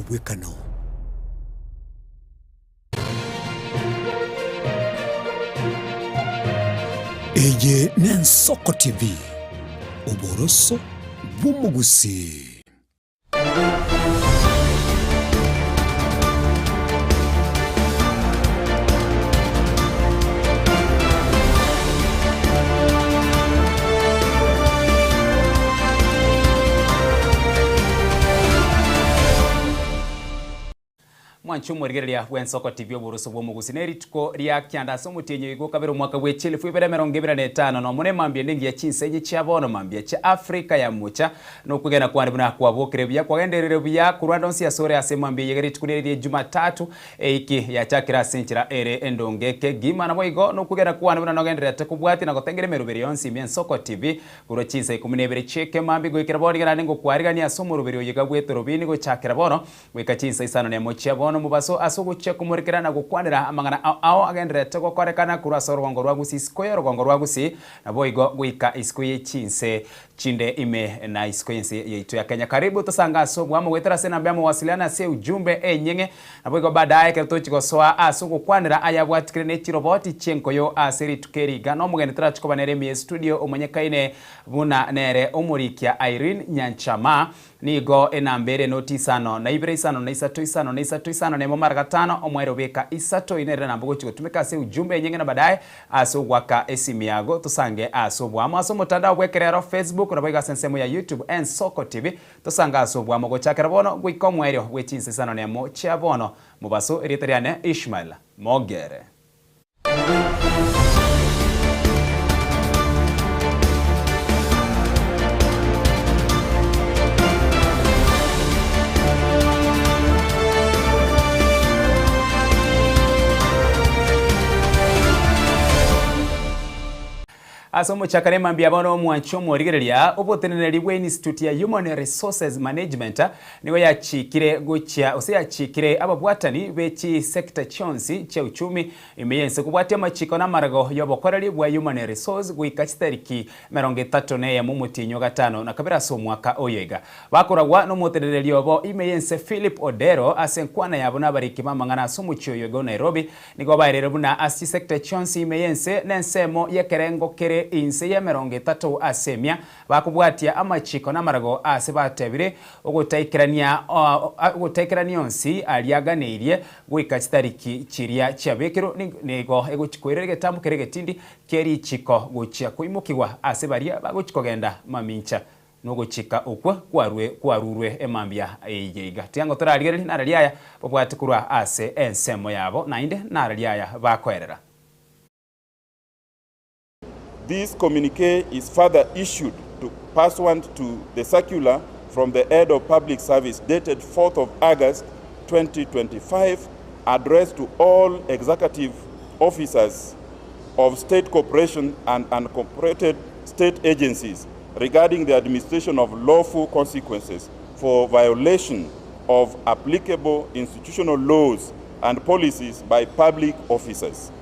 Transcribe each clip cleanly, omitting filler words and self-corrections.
Omobwekano. Eye n'Ensoko TV, oboroso bw'omogusii. Mwanche omorigereria bw'ensoko TV oboroso bw'omogusi ne rituko ria kianda ase omotienyi oigwa okabere omwaka bwe chielfu ibere emerongo ebere na etano nomo ne mambia ende engiya chinsa enye chia bono mambia chia Africa ya mocha nokwegena kwane buna kwabokire buya kwagenderire buya korwa ande onsi asore ase mambia eyega rituko riria rie Jumatatu eiki yachakire ase enchera ere endonge kegima naboigo nokwegena kwane buna nogendererete kobwatia na gotengera emeroberi yonsi ime ensoko TV Korwa chinsa ikomi na ibere chi'ekemambia goikera bono nigo naende ngokwarigania ase omoroberi oyo iga bw'etorobini gochakera bono goika chinsa isano nemo chia bono mobaso ase ogochia komorekera na gokwanera amang'ana ao ao agendererete gokorekana korwa ase orogongo rwa Gusii isiko y'orogongo rwa Gusii naboigo goika isiko ye chinse chinde ime na isiko y'ense yaito ya Kenya. Karibu tosange ase oboamo goetera ase enamba ya mawasiliano ase ujumbe enyeng'e Naboigo baadaye ekero tochia gosoa ase ogokwanera ayabwatikire ne chiroboti chi'enkoyo ase rituko eri iga, nomogeni torache koba nere ime ye studio omonyekaine buna nere omorikia Irene Nyanchama. Nigo enamba ere noti isano na ibere isano na isato isano na isato isano na emo mara gatano omoerio beka isato. Eyio nere enamba ogochia gotumeka ase ujumbe enyeng'e na baadaye ase ogoaka esimi yago tosange ase oboamo ase omotandao bw'ekerero Facebook naboigo ase ensemo ya YouTube Ensoko TV. Tosange ase oboamo gochakera bono goika omoerio bwe chinsa isano nemo chia bono. Mobaso, erieta riane Ishmael Mogere. Ase omochakano emambia bono omwanchi omorigereria oboteneneri bwe institute ya Human Resources Management nigo yachikire gochia gose yachikire ababwatani be chisector chionsi chia uchumi ime y'ense kobwatia amachiko na amarago y'obokoreri bwa Human Resource goika chitariki 31 na omotienyi o gatano na kabere ase omwaka oyo iga. Bakoragwa nomoteneneri obo ime y'ense Philip Odero ase enkwana yabo nabariki b'amang'ana ase omochie oyo iga o Nairobi Nigo baerire buna ase chisecta chionsi ime y'ense nensemo y'ekerengo kere inse y'emerongo etato ase emia, bakobwatia amachiko namarago aase batebire ogotaikerania ogotaikerania onsi aria aganeirie goika chitariki chiria chiabekirwe nigo egochi koirera egetambo keria egetindi kie richiko gochia koimokigwa ase baria bagochi kogenda mamincha Nogochika okwo kwarue kwarurwe emambia eye iga. Tiga ngotorarigererie nararia aya babwate korwa ase ensemo yabo, naende nararia aya bakoerera. This communique is further issued to pursuant to the circular from the Head of Public Service dated 4th of August 2025 addressed to all executive officers of state corporation and unincorporated state agencies regarding the administration of lawful consequences for violation of applicable institutional laws and policies by public officers.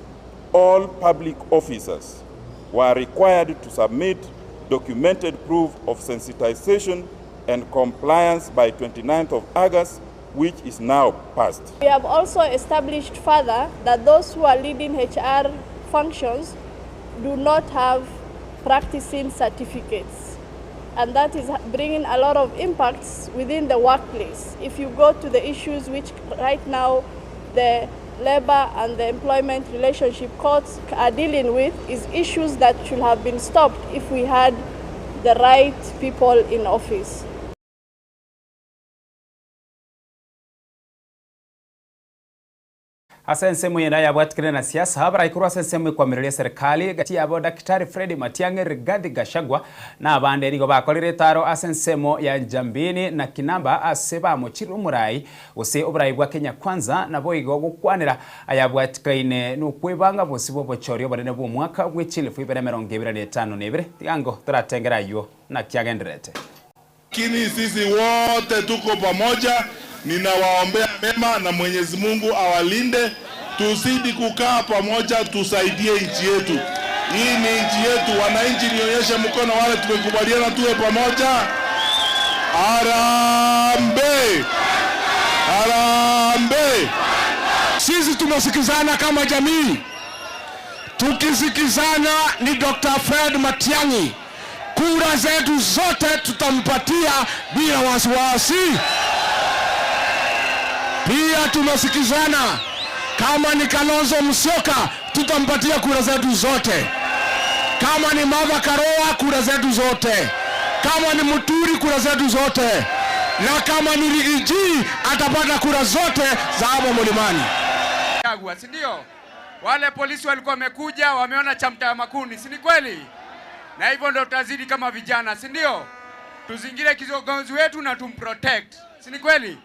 All public officers were required to submit documented proof of sensitization and compliance by 29th of August, which is now past. We have also established further that those who are leading HR functions do not have practicing certificates and that is bringing a lot of impacts within the workplace. If you go to the issues which right now the labor and the employment relationship courts are dealing with is issues that should have been stopped if we had the right people in office. Ase ensemo eyende ayabwatikire na siasa, abarai korwa ase ensemo ekwamireria eserikali gati yabo Daktari Fred Matiang'i, Rigathi Gachagua na abande nigo bakorire etaro ase ensemo ya Njambini na Kinamba ase bamochire omorai gose oborai bwa Kenya Kwanza naboigo gokwanera ayabwatikaine nokwebanga bosio bw'obochori obonene bw'omwaka bwe chilifu ibere emerongo ebere na etano na ebere. Tiga toratengere ayio naki agendererete. Lakini sisi wote tuko pamoja, ninawaombea mema na Mwenyezi Mungu awalinde, tuzidi kukaa pamoja, tusaidie nchi yetu. Hii ni nchi yetu, wananchi, nionyeshe mkono wale tumekubaliana tuwe pamoja. Harambee! Sisi tumesikizana kama jamii, tukisikizana ni Dr. Fred Matiang'i, kura zetu zote tutampatia bila wasiwasi. Pia tumesikizana kama ni Kalonzo Musyoka tutampatia kura zetu zote, kama ni Martha Karua kura zetu zote, kama ni Muturi kura zetu zote, na kama ni Riggy G atapata kura zote za hapo Mlimani. Chagua, si ndio? Wale polisi walikuwa wamekuja wameona cha mtaa makuni, si ni kweli? Na hivyo ndio tutazidi kama vijana, si ndio? Tuzingire kiongozi wetu na tumprotect, si ni kweli?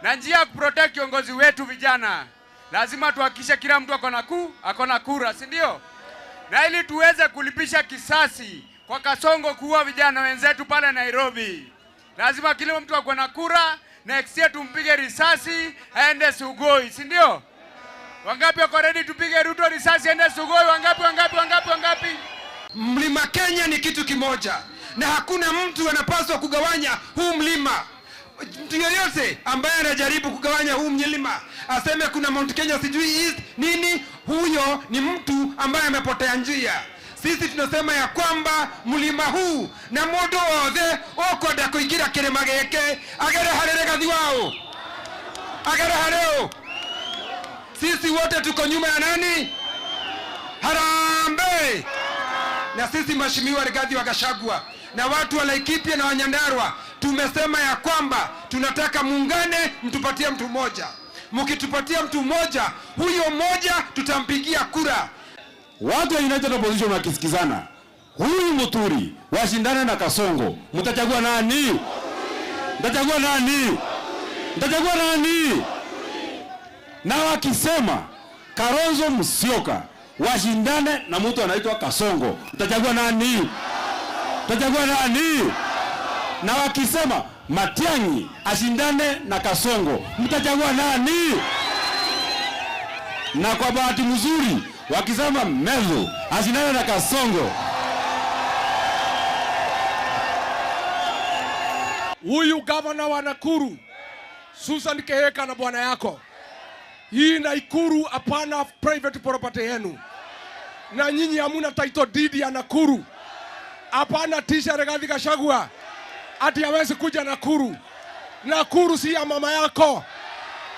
Na njia ya kuprotect kiongozi wetu vijana, lazima tuhakikishe kila mtu akona ku akona kura, si ndio? Na ili tuweze kulipisha kisasi kwa Kasongo kuua vijana wenzetu pale Nairobi, lazima kila mtu akona na kura. Next year tumpige risasi aende Sugoi, si ndio? Wangapi wako ready tupige Ruto risasi aende Sugoi? Wangapi? Wangapi? Wangapi? Wangapi? Mlima Kenya ni kitu kimoja, na hakuna mtu anapaswa kugawanya huu mlima. Mtu yeyote ambaye anajaribu kugawanya huu mlima aseme kuna Mount Kenya sijui East nini, huyo ni mtu ambaye amepotea njia. Sisi tunasema ya kwamba mlima huu na mundu wothe ukwenda kuingira kirima giki agere hari Rigathi wao, agere hari u. Sisi wote tuko nyuma ya nani? Harambee! Na sisi Mheshimiwa Rigathi wa Gachagua na watu wa Laikipia na Wanyandarua tumesema ya kwamba tunataka muungane, mtupatie mtu mmoja. Mkitupatia mtu mmoja, huyo mmoja tutampigia kura. Watu wa United Opposition wakisikizana, huyu Muturi washindane na Kasongo, mtachagua nani? Mtachagua nani? Mtachagua nani? Na wakisema Kalonzo Musyoka washindane na mtu anaitwa Kasongo, mtachagua nani? Mtachagua nani? Na wakisema Matiang'i ashindane na Kasongo, mtachagua nani? Na kwa bahati mzuri wakisema Mezu ashindane na Kasongo. Huyu gavana wa Nakuru Susan Kihika na bwana yako, hii Nakuru hapana private property yenu, na nyinyi hamuna title deed ya Nakuru. Hapana tisha Rigathi Gachagua ati hawezi kuja Nakuru. Nakuru si ya mama yako,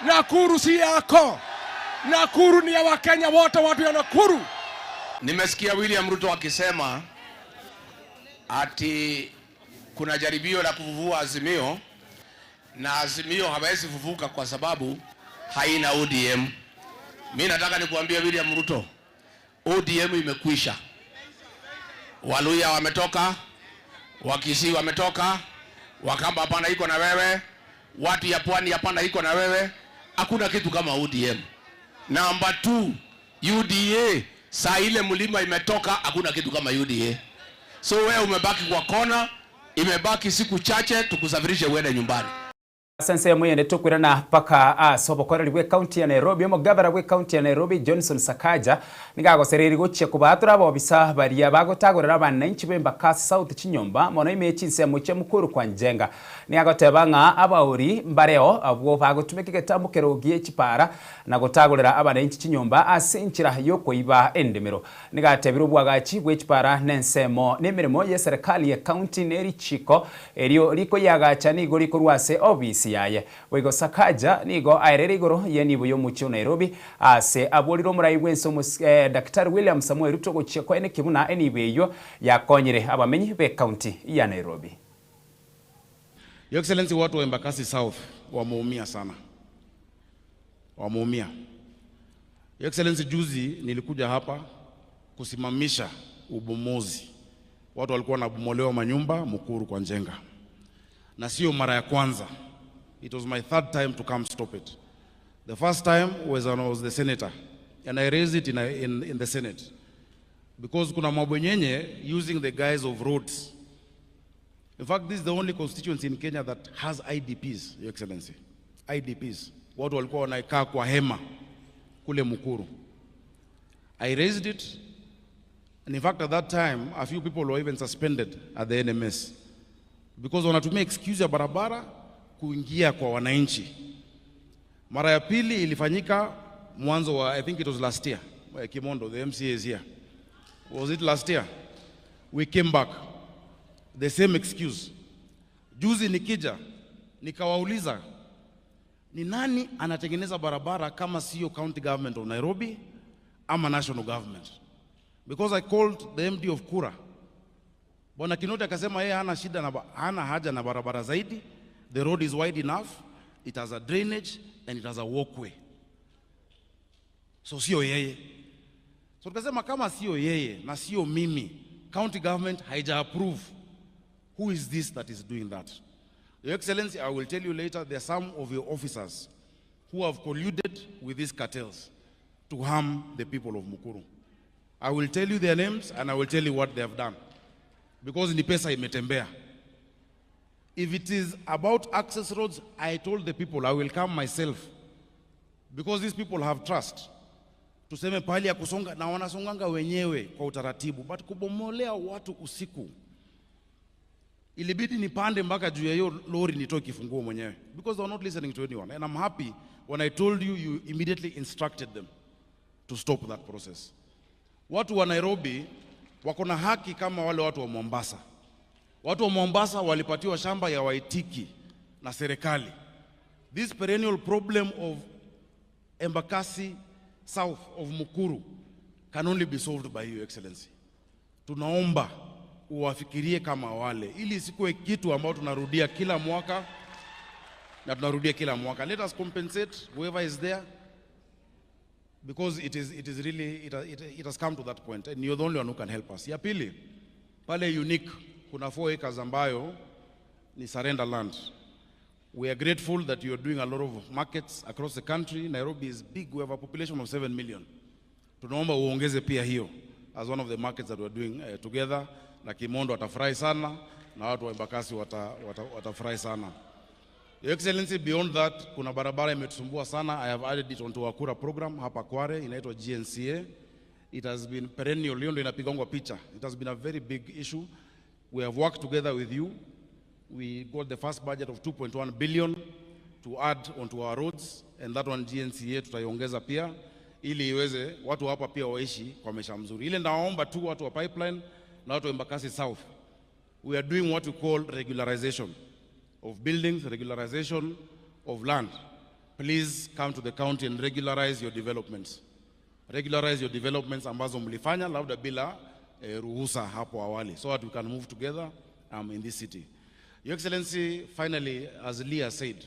Nakuru si yako, Nakuru ni ya Wakenya wote, watu ya Nakuru. Nimesikia William Ruto akisema ati kuna jaribio la kuvuvua Azimio na Azimio hawezi vuvuka kwa sababu haina ODM. Mimi nataka nikuambie William Ruto, ODM imekwisha. Waluya wametoka, Wakisii wametoka, Wakamba hapana iko na wewe, watu ya pwani hapana iko na wewe. Hakuna kitu kama ODM. Namba 2, UDA saa ile mlima imetoka, hakuna kitu kama UDA. So wewe umebaki kwa kona, imebaki siku chache tukusafirishe uende nyumbani. Ase ensemo eyende tokoirana mpaka ase obokoreri bwa ekaunti ya Nairobi, omogabara bwa ekaunti ya Nairobi Johnson Sakaja nigo agosereiri gochia kobatura abobisa baria bagotagorera abananchi ba Embakasi South chinyomba mono ime chinsemo chia Mukuru kwa Njenga. Nigo agoteba ng'a abauri mbareo abwo bagotumeka egetambo kero gie chipara na gotagorera abananchi chinyomba ase enchera yokoiba endemero. Nigo atebire obwagachi bwa echipara na ensemo na emeremo ya eserikali ya ekaunti na erichiko erio rikoyagacha nigo rikorwa ase obisi yaye. Boigo Sakaja nigo aerere igoro y'enibo y'omochie o Nairobi ase aborire omorai bwense omos Daktari William Samoei Ruto gochia koeneki buna enibo eywo yakonyire abamenyi ba ekaunti ya Nairobi. Your Excellency, watu wa Embakasi South wameumia sana, wameumia. Your Excellency, juzi nilikuja hapa kusimamisha ubomozi. Watu walikuwa wanabomolewa manyumba Mukuru kwa Njenga, na sio mara ya kwanza. It was my third time to come stop it. The first time was when I was the senator, and I raised it in the Senate because kuna mabwenyenye using the guise of roads. In fact, this is the only constituency in Kenya that has IDPs, Your Excellency. IDPs. Watu walikuwa wanaikaa kwa hema kule Mukuru. I raised it, and in fact at that time, a few people were even suspended at the NMS because wanatumia excuse ya barabara kuingia kwa wananchi. Mara ya pili ilifanyika mwanzo wa, I think it was last year, Kimondo, the MCA is here. Was it last year? We came back. The same excuse. Juzi nikija nikawauliza ni nani anatengeneza barabara kama sio county government of Nairobi ama national government? Because I called the MD of Kura. Bwana Kinoti akasema yeye hana shida na hana haja na barabara zaidi. The road is wide enough, it has a drainage and it has a walkway. So sio yeye. So tukasema kama sio yeye na sio mimi, county government haija approve. Who is this that is doing that? Your Excellency, I will tell you later, there are some of your officers who have colluded with these cartels to harm the people of Mukuru. I will tell you their names and I will tell you what they have done. Because ni pesa imetembea. If it is about access roads, I told the people I will come myself. Because these people have trust. Tuseme pahali ya kusonga na wanasonganga wenyewe kwa utaratibu, but kubomolea watu usiku ilibidi nipande mpaka juu ya hiyo lori nitoe kifunguo mwenyewe because they were not listening to anyone and I'm happy when I told you you immediately instructed them to stop that process. Watu wa Nairobi wako na haki kama wale watu wa Mombasa. Watu wa Mombasa walipatiwa shamba ya Waitiki na serikali. This perennial problem of Embakasi south of Mukuru can only be solved by you, Excellency. Tunaomba uwafikirie kama wale, ili isikuwe kitu ambao tunarudia kila mwaka na tunarudia kila mwaka. Let us compensate whoever is there because it is really, it has come to that point and you're the only one who can help us. Ya pili, pale Unique kuna 4 acres ambayo ni surrender land. We are grateful that you are doing a lot of markets across the country. Nairobi is big. We have a population of 7 million. Tunaomba uongeze pia hiyo as one of the markets that we are doing together, na Kimondo watafurahi sana na watu wa Embakasi watafurahi sana. Your Excellency, beyond that, kuna barabara imetusumbua sana. I have added it onto our Kura program hapa Kware, inaitwa GNCA. It has been perennial, hiyo ndio inapigangwa picha. It has been a very big issue. We have worked together with you. We got the first budget of 2.1 billion to add onto our roads, and that one GNCA tutaiongeza pia ili iweze watu hapa pia waishi kwa maisha mzuri. Ile naomba tu watu wa Pipeline na watu wa Embakasi South, we are doing what we call regularization of buildings, regularization of land. Please come to the county and regularize your developments. Regularize your developments ambazo mlifanya labda bila ruhusa hapo awali, so that we can move together in this city. Your Excellency, finally, as Leah said,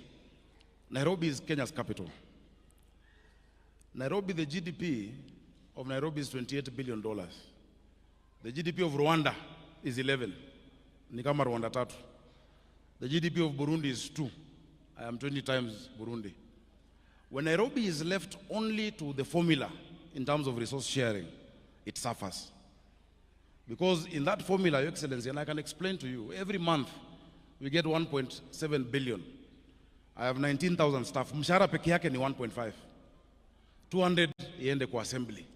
Nairobi is Kenya's capital. Nairobi, the GDP of Nairobi is $28 billion. The GDP of Rwanda is 11. Ni kama Rwanda tatu. The GDP of Burundi is 2. I am 20 times Burundi. When Nairobi is left only to the formula in terms of resource sharing, it suffers. Because in that formula, Your Excellency, and I can explain to you, every month we get 1.7 billion. I have 19,000 staff. Mshahara peke yake ni 1.5. 200 iende kwa assembly.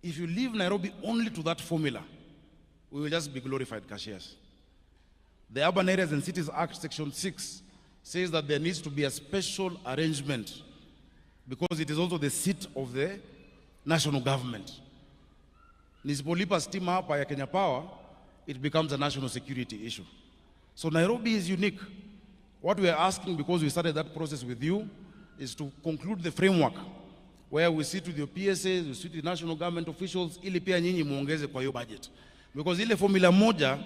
If you leave Nairobi only to that formula, we will just be glorified cashiers. The Urban Areas and Cities Act, Section 6, says that there needs to be a special arrangement because it is also the seat of the national government. Nisipolipa stima hapa ya Kenya Power, it becomes a national security issue. So Nairobi is unique. What we are asking, because we started that process with you, is to conclude the framework where we sit with your PSAs, we sit with national government officials, ili pia nyinyi muongeze kwa hiyo budget. Because ile formula moja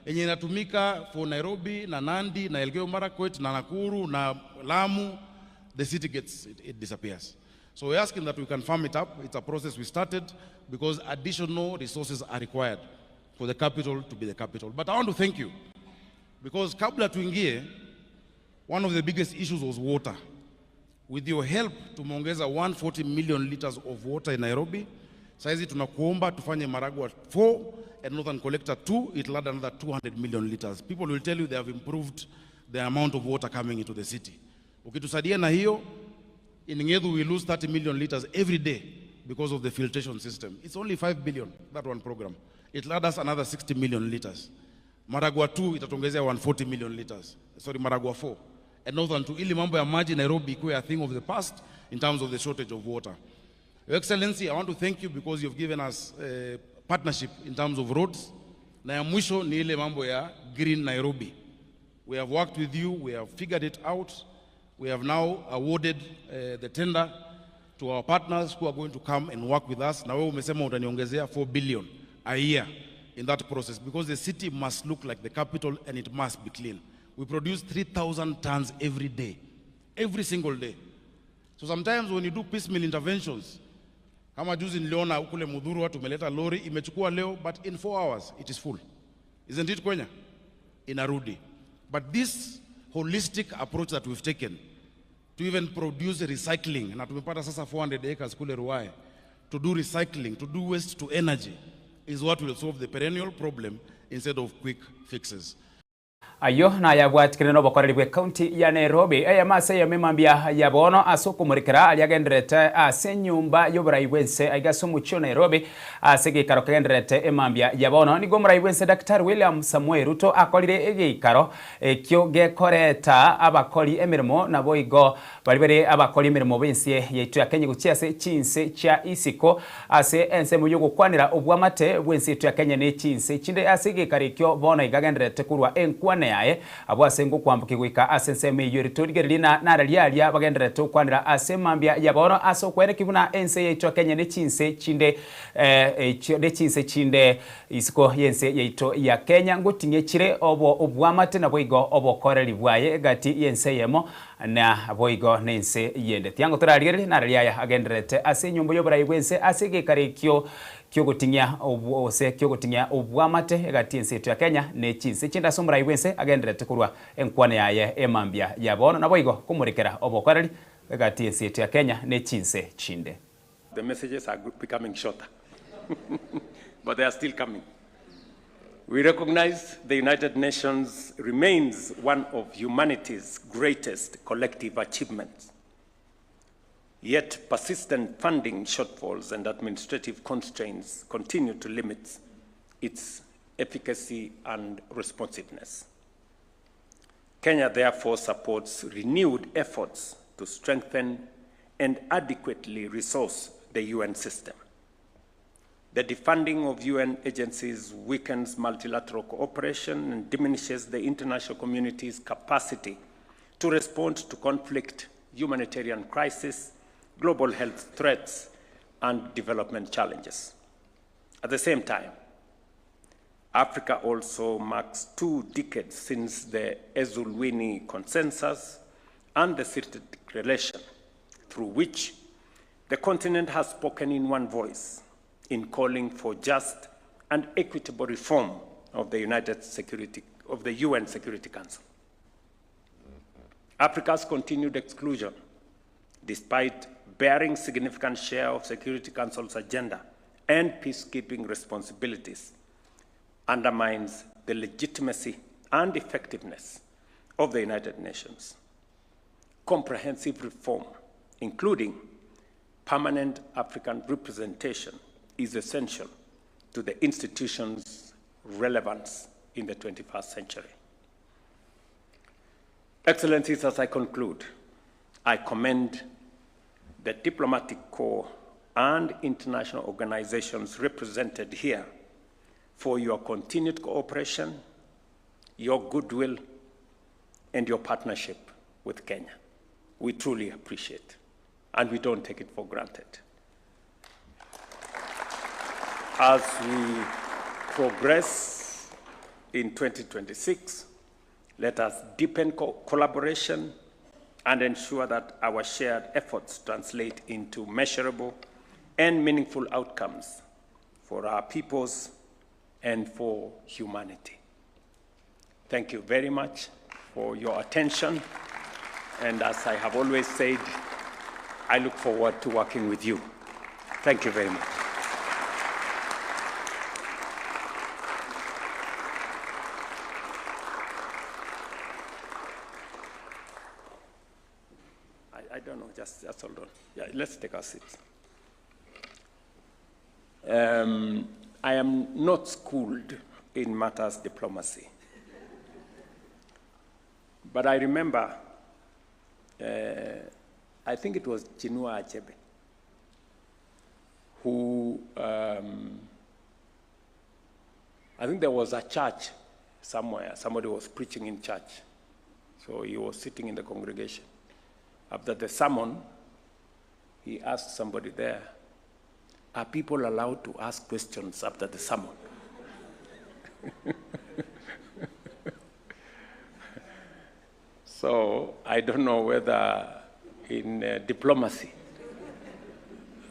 yenye inatumika for Nairobi na Nandi na Elgeyo Marakwet na Nakuru na Lamu, the city gets, it disappears. So we're asking that we can firm it up. It's a process we started because additional resources are required for the capital to be the capital. But I want to thank you because kabla tuingie, one of the biggest issues was water. With your help, tumeongeza 140 million liters of water in Nairobi. Saizi tunakuomba tufanye Maragua 4 and Northern Collector 2, it'll add another 200 million liters. People will tell you they have improved the amount of water coming into the city. Ukitusaidia na hiyo, in Ng'ethu we lose 30 million liters every day because of the filtration system. It's only 5 billion, that one program. It'll add us another 60 million liters. Maragua 2 itatuongezea 140 million liters. Sorry, Maragua 4. And Northern 2, ili mambo ya maji Nairobi ikuwe a thing of the past in terms of the shortage of water. Your Excellency, I want to thank you because you've given us uh, partnership in terms of roads. Na ya mwisho ni ile mambo ya Green Nairobi. We have worked with you, we have figured it out. We have now awarded uh, the tender to our partners who are going to come and work with us. Na wewe umesema utaniongezea 4 billion a year in that process because the city must look like the capital and it must be clean. We produce 3,000 tons every day, every single day. So sometimes when you do piecemeal interventions, kama juzi niliona kule Mudhuru tumeleta lori imechukua leo, but in 4 hours it is full. Isn't it Kwenya? Inarudi. But this holistic approach that we've taken to even produce recycling, na tumepata sasa 400 acres kule Ruai, to do recycling, to do waste to energy, is what will solve the perennial problem instead of quick fixes. Ayio nayabwatikire nobokoreri bw'ecounty ya Nairobi, eyemo ase eyemo emambia ya bono ase okomorikera aria agendererete ase enyomba y'oborai bw'ense aiga ase omochie o Nairobi ase egeikaro kegendererete emambia ya bono. Nigo omorai bw'ense Daktari William Samoei Ruto akorire egeikaro ekio gekoreta abakori emeremo naboigo baria bare abakori emeremo b'ense yaito ya Kenya gochia ase chinse chia isiko Ase ensemo y'ogokwanera obwamate bw'ense yaito ya Kenya ne chinse chinde ase egekaro ekio bono iga agendererete korwa enkwana yaye abwo ase ngokwambokia goika ase ensemo eyio ere torigererie na nararia aria bagendererete gokwanera ase mambia ya bono ase okwenekia buna ense yaito ya Kenya ne chinse chinde echio ne chinse chinde isiko y'ense yaito ya Kenya ngoting'ia chire obo obwamate naboigo obokoreri bwaye egati y'ense eyemo Naboigo nense yende. Tiango torarigererie nararia aya agendererete ase enyomba y'oborai bw'ense ase egekaro ekio ki'ogoting'ia gose ki'ogoting'ia obwamate egati y'ense yaito ya Kenya ne chinse chinde ase omorai bw'ense agendererete korwa enkwana yaye emambia ya bono naboigo komorekera obokoreri egati y'ense yaito ya Kenya ne chinse chinde. The messages are becoming shorter, but they are still coming. We recognize the United Nations remains one of humanity's greatest collective achievements. Yet persistent funding shortfalls and administrative constraints continue to limit its efficacy and responsiveness. Kenya therefore supports renewed efforts to strengthen and adequately resource the UN system. The defunding of UN agencies weakens multilateral cooperation and diminishes the international community's capacity to respond to conflict, humanitarian crisis, global health threats, and development challenges. At the same time, Africa also marks two decades since the Ezulwini Consensus and the Sirte Declaration, through which the continent has spoken in one voice in calling for just and equitable reform of the United Security of the UN Security Council. Africa's continued exclusion, despite bearing significant share of Security Council's agenda and peacekeeping responsibilities, undermines the legitimacy and effectiveness of the United Nations. Comprehensive reform, including permanent African representation, is essential to the institution's relevance in the 21st century. Excellencies, as I conclude, I commend the diplomatic corps and international organizations represented here for your continued cooperation, your goodwill, and your partnership with Kenya. We truly appreciate, and we don't take it for granted. As we progress in 2026, let us deepen co collaboration and ensure that our shared efforts translate into measurable and meaningful outcomes for our peoples and for humanity. Thank you very much for your attention. And as I have always said, I look forward to working with you. Thank you very much. I, I don't know, just, just hold on. Yeah, let's take our seats. Um, I am not schooled in matters diplomacy. But I remember, uh, I think it was Chinua Achebe, who, um, I think there was a church somewhere, somebody was preaching in church. So he was sitting in the congregation. After the sermon, he asked somebody there, Are people allowed to ask questions after the sermon? so I don't know whether in uh, diplomacy,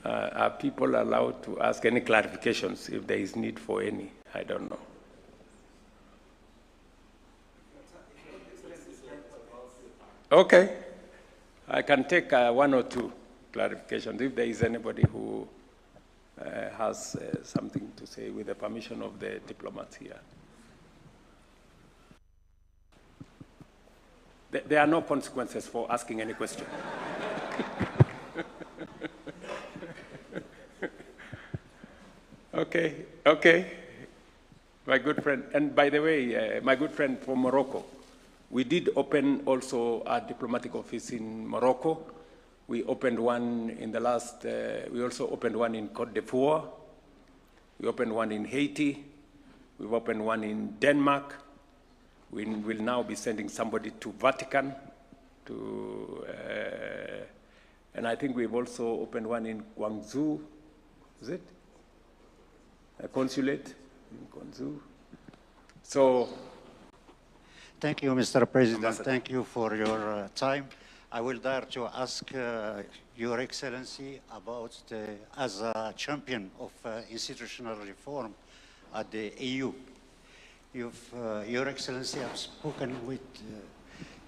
uh, are people allowed to ask any clarifications if there is need for any? I don't know. Okay. I can take uh, one or two clarifications if there is anybody who uh, has uh, something to say with the permission of the diplomats here. There are no consequences for asking any question. okay, okay. My good friend, and by the way, uh, my good friend from Morocco, we did open also a diplomatic office in Morocco. We opened one in the last, uh, we also opened one in Cote d'Ivoire. We opened one in Haiti. We've opened one in Denmark. We will now be sending somebody to Vatican to, uh, and I think we've also opened one in Guangzhou, is it? A consulate in Guangzhou. So Thank you, Mr. President. Thank you for your uh, time. I will dare to ask uh, Your Excellency about the, as a champion of uh, institutional reform at the EU. You've, uh, Your Excellency, have spoken with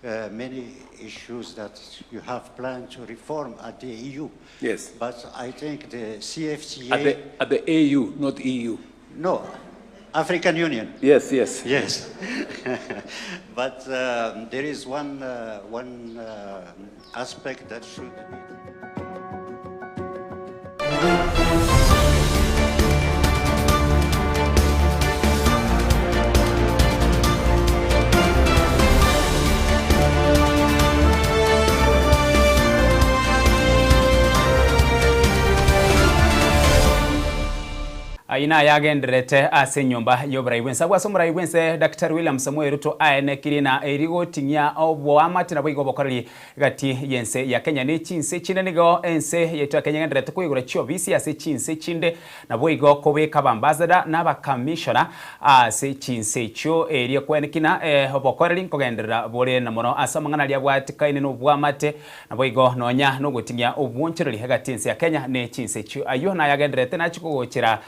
uh, uh, many issues that you have planned to reform at the EU. Yes. But I think the CFTA... At the, at the AU, not EU. No, African Union. Yes, yes. Yes. but um, there is one, uh, one uh, aspect that should be. Ayio naye agendererete ase enyomba y'oborai bw'ense. Abwo ase omorai bw'ense Daktari William Samoei Ruto aenekirie na eri goting'ia oboamate naboigo obokoreri gati y'ense ya Kenya ne chinse chinde. Nigo ense yaito ya Kenya egendererete koigora chiobisi ase chinse chinde naboigo kobeka abambassador na abakamishona ase chinse echio erio koenekia na obokoreri nkogenderera bore na mono ase amang'ana aria abwatekaine nobwamate naboigo nonya nogoting'ia obwonchoreri gati y'ense ya Kenya ne chinse echio. Ayio naye agendererete nachia kogochera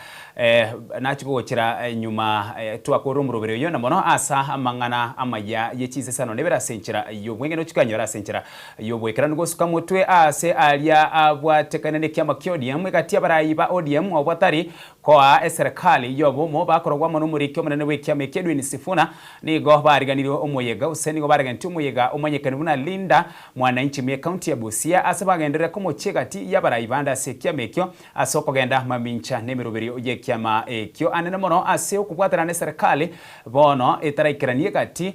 nachia kogochera nyuma twakorire omoroberi oyio na mono ase amang'ana amaya ye chinsesano nebere ase enchera y'obweng'e nochia konyora ase enchera y'oboikeranu gosuka motwe ase aria abwatekane nekiama kia ODM egati y'abarai ba ODM abwo batari koa eserekari y'obomo bakorogwa amo nomoriki omonene bw'ekiama eke Edwin Sifuna nigo bariganirie omoyega gose nigo baregenetie omoyega omanyekani buna Linda Mwananchi ime ekaunti ya Busia ase bagenderere komochia egati y'abarai bande ase ekiama ekio ase okogenda mamincha nemeroberio y'ekiama ekio anene mono ase okobwatana neserekari bono etaraikeranie egati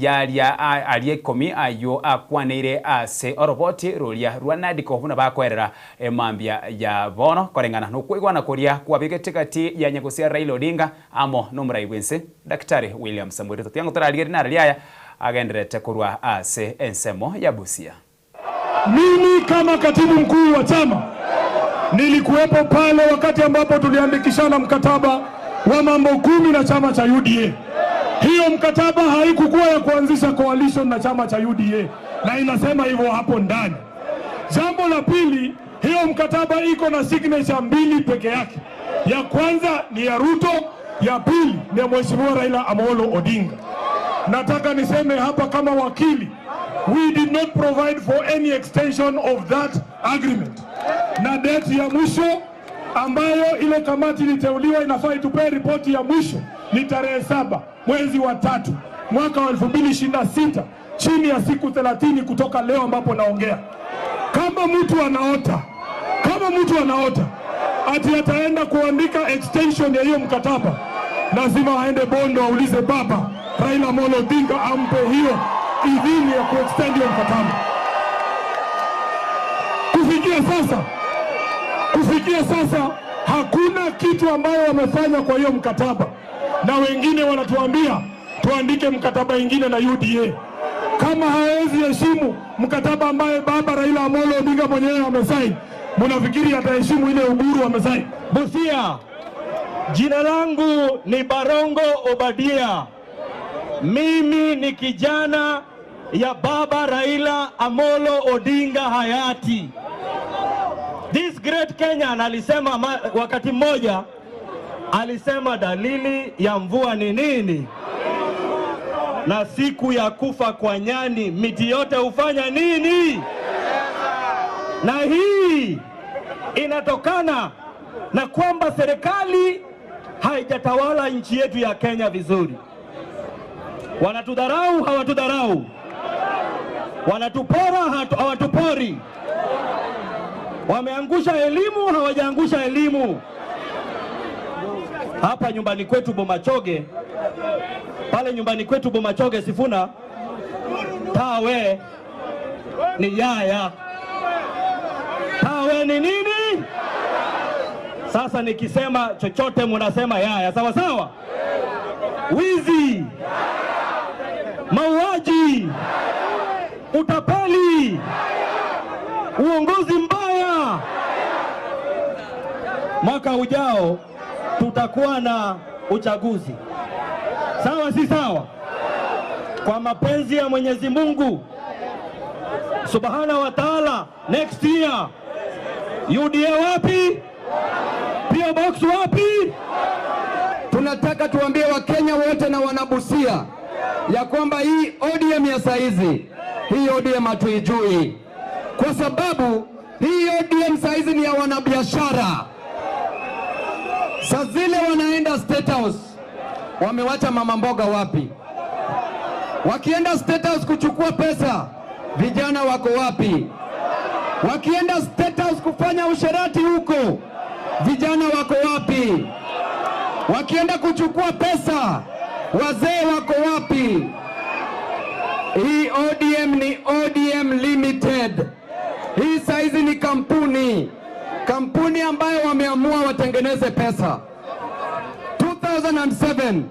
Y'aria aria ikomi ayio akwaneire ase oroboti roria rwa Nadiko buna bakoerera emambia ya bono koreng'ana nokoigwana koria kwabegete gati ya Nyagosia Raila Odinga amo nomorai bw'ense Daktari William Samoei Ruto. Tiga ngotorarigerie naro riaya agendererete korwa ase ensemo ya Busia. Mimi kama katibu mkuu wa chama nilikuwepo pale wakati ambapo tuliandikishana mkataba wa mambo kumi na chama cha UDA. Hiyo mkataba haikukuwa ya kuanzisha coalition na chama cha UDA, na inasema hivyo hapo ndani. Jambo la pili, hiyo mkataba iko na signature mbili peke yake. Ya kwanza ni ya Ruto, ya pili ni ya Mheshimiwa Raila Amolo Odinga. Nataka niseme hapa kama wakili, we did not provide for any extension of that agreement. Na date ya mwisho ambayo ile kamati iliteuliwa inafaa itupee ripoti ya mwisho ni tarehe saba mwezi wa tatu mwaka wa 2026 chini ya siku 30 kutoka leo ambapo naongea. Kama mtu anaota, kama mtu anaota ati ataenda kuandika extension ya hiyo mkataba, lazima aende Bondo aulize baba Raila Amolo Odinga ampe hiyo idhini ya kuextend hiyo mkataba. Kufikia sasa, kufikia Kufikia sasa hakuna kitu ambayo wamefanya kwa hiyo mkataba, na wengine wanatuambia tuandike mkataba ingine na UDA. Kama hawezi heshimu mkataba ambaye baba Raila Amolo Odinga mwenyewe amesaini, mnafikiri ataheshimu ile Oburu amesaini? Busia, jina langu ni Barongo Obadia. Mimi ni kijana ya baba Raila Amolo Odinga hayati. This great Kenyan alisema wakati mmoja alisema dalili ya mvua ni nini? Na siku ya kufa kwa nyani miti yote hufanya nini? Na hii inatokana na kwamba serikali haijatawala nchi yetu ya Kenya vizuri. Wanatudharau, hawatudharau. Wanatupora, hawatupori. Wameangusha elimu, hawajaangusha elimu. Hapa nyumbani kwetu Bomachoge, pale nyumbani kwetu Bomachoge Sifuna, tawe ni yaya. Tawe ni nini? Sasa nikisema chochote munasema yaya, sawa sawa? Wizi, mauaji, utapeli, uongozi mbaya. Mwaka ujao tutakuwa na uchaguzi, sawa si sawa? Kwa mapenzi ya Mwenyezi Mungu Subhana wa Taala, next year UDA wapi? PO Box wapi? Tunataka tuambie Wakenya wote na wanabusia ya kwamba hii ODM ya saizi, hii ODM hatuijui, kwa sababu hii ODM saizi ni ya wanabiashara. Saa zile wanaenda State House, wamewacha mama mboga wapi? Wakienda State House kuchukua pesa, vijana wako wapi? Wakienda State House kufanya usherati huko, vijana wako wapi? Wakienda kuchukua pesa, wazee wako wapi? Hii ODM ni ODM Limited. Hii saizi ni kampuni, kampuni ambayo wameamua watengeneze pesa. 2007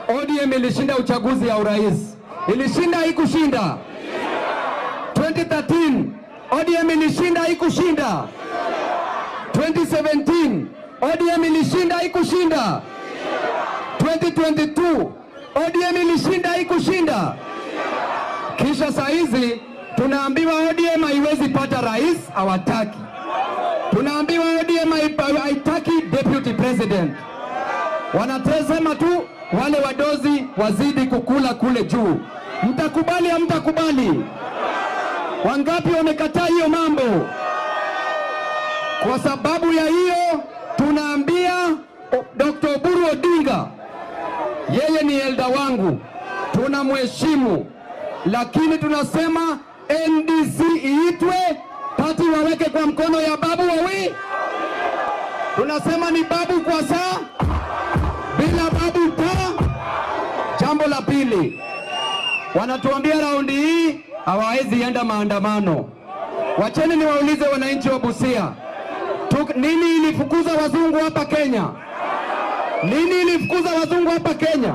ODM ilishinda uchaguzi ya urais, ilishinda haikushinda? 2013 ODM ilishinda haikushinda? 2017 ODM ilishinda haikushinda? 2022 ODM ilishinda haikushinda? Kisha saa hizi tunaambiwa ODM haiwezi pata rais, hawataki. Tunaambiwa ODM haitaki deputy president. Wanasema tu wale wadozi wazidi kukula kule juu. Mtakubali hamtakubali? Wangapi wamekataa hiyo mambo? Kwa sababu ya hiyo tunaambia Dr. Oburu Odinga, yeye ni elda wangu, tunamheshimu, lakini tunasema NDC iitwe, pati waweke kwa mkono ya babu wawi. Tunasema ni babu kwa saa, bila babu ta. Jambo la pili, wanatuambia raundi hii hawawezi enda maandamano. Wacheni niwaulize wananchi wa Busia, nini ilifukuza wazungu hapa Kenya? Nini ilifukuza wazungu hapa Kenya?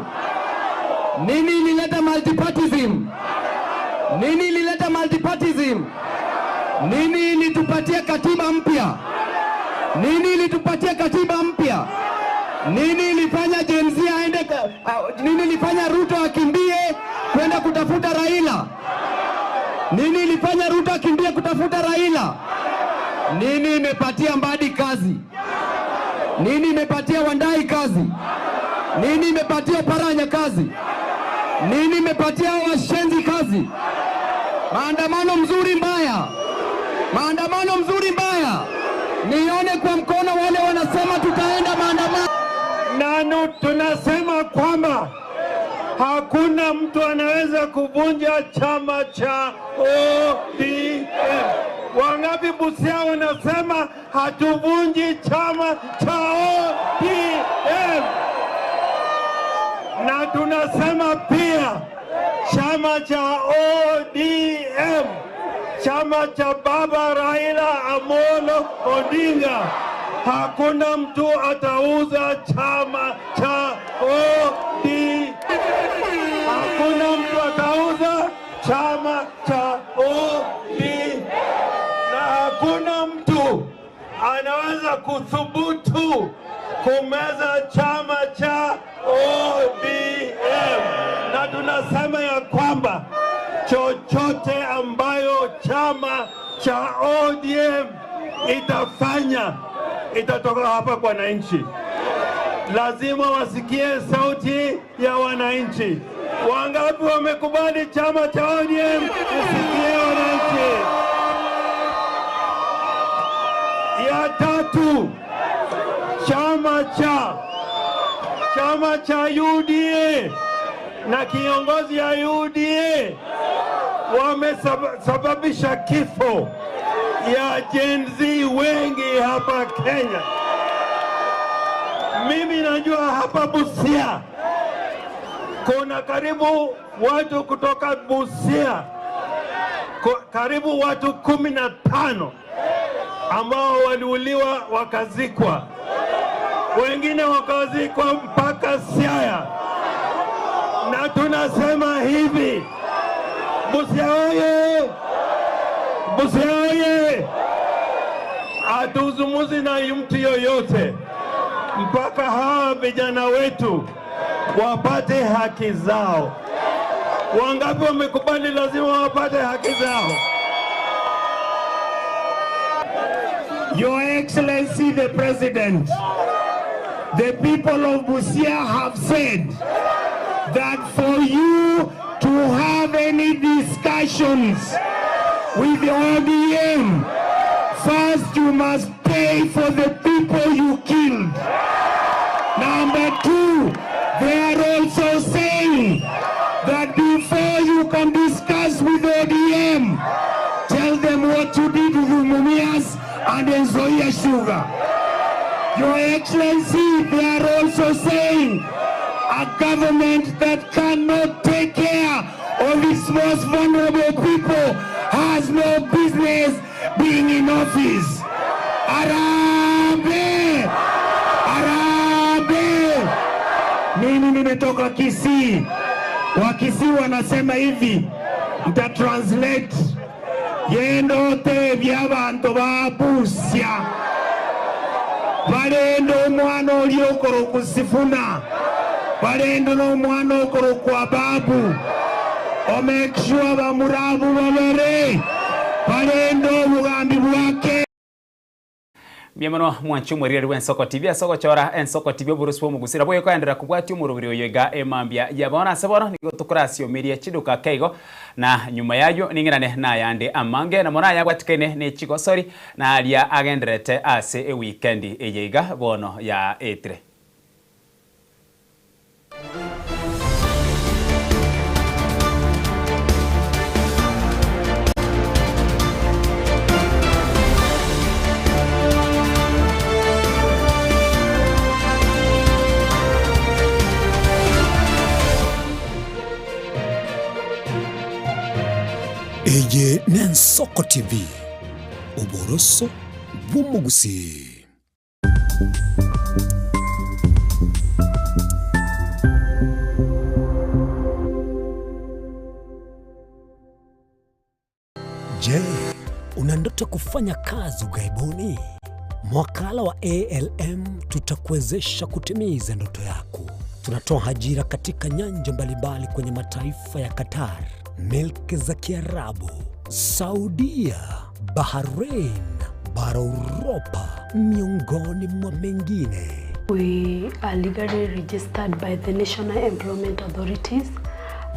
Nini ilileta multipartyism? Nini ilileta multipartyism? Nini ilitupatia katiba mpya? Nini ilitupatia katiba mpya? Nini ilifanya Gen Z aende, nini ilifanya Ruto akimbie kwenda kutafuta Raila? Nini ilifanya Ruto akimbie kutafuta Raila? Nini imepatia Mbadi kazi? Nini imepatia Wandai kazi? Nini imepatia Paranya kazi? Nini imepatia washenzi kazi? Maandamano mzuri mbaya, maandamano mzuri mbaya. Nione kwa mkono wale wanasema tutaenda maandamano. Nanu tunasema kwamba hakuna mtu anaweza kuvunja chama cha ODM. Wangapi Busia wanasema hatuvunji chama cha ODM? Na tunasema pia chama cha ODM Chama cha Baba Raila Amolo Odinga. Hakuna mtu atauza chama cha ODM. Hakuna mtu atauza chama cha ODM, na hakuna mtu anaweza kuthubutu kumeza chama cha ODM, na tunasema ya kwamba chochote ambayo chama cha ODM itafanya itatoka hapa kwa wananchi. Lazima wasikie sauti ya wananchi. Wangapi wamekubali chama cha ODM isikie wananchi? Ya tatu, chama cha chama cha UDA na kiongozi ya UDA wamesababisha kifo ya Gen Z wengi hapa Kenya. Mimi najua hapa Busia kuna karibu watu kutoka Busia karibu watu 15 ambao waliuliwa wakazikwa, wengine wakazikwa mpaka Siaya. Na tunasema hivi, Busia oye! Busia oye! Hatuzungumzi na mtu yoyote mpaka hawa vijana wetu wapate haki zao. Wangapi wamekubali lazima wapate haki zao? Your Excellency the President, the people of Busia have said that for you to have any discussions with the ODM, first you must pay for the people you killed. Number two, they are also saying that before you can discuss with ODM, tell them what you did with Mumias and Nzoia Sugar. Your Excellency, they are also saying a government that cannot take care of its most vulnerable people has no business being in office. Harambee! Harambee! Mimi nimetoka Kisii. Wakisii wanasema hivi, nita translate yendo tebia abantu ba Busia balenda omwana oli okola okusifuna balenda n'omwana okola okwa babu omake sure bamurabu babere balenda obugambi bwake. Mbuya mono mwanche omoriri bw'Ensoko TV ase ogochora Ensoko TV oborusi bw'omogusira boye koenderera kobwatia omorobiri oyo iga emambia ya bono ase bono nigo tokorasiomerie chiduka ake igo na nyuma yaywo ning'erane nayande amange na mono ayabwatikaine ne chigosori na aria agendererete ase ewikendi eye iga bono yaetire. Eye n'Ensoko TV, oboroso bw'omogusii. Je, una ndoto kufanya kazi ughaibuni? Mwakala wa ALM tutakuwezesha kutimiza ndoto yako. Tunatoa ajira katika nyanja mbalimbali kwenye mataifa ya Qatar, milki za Kiarabu, Saudia, Bahrain, bara Uropa, miongoni mwa mengine. We are legally registered by the National Employment Authorities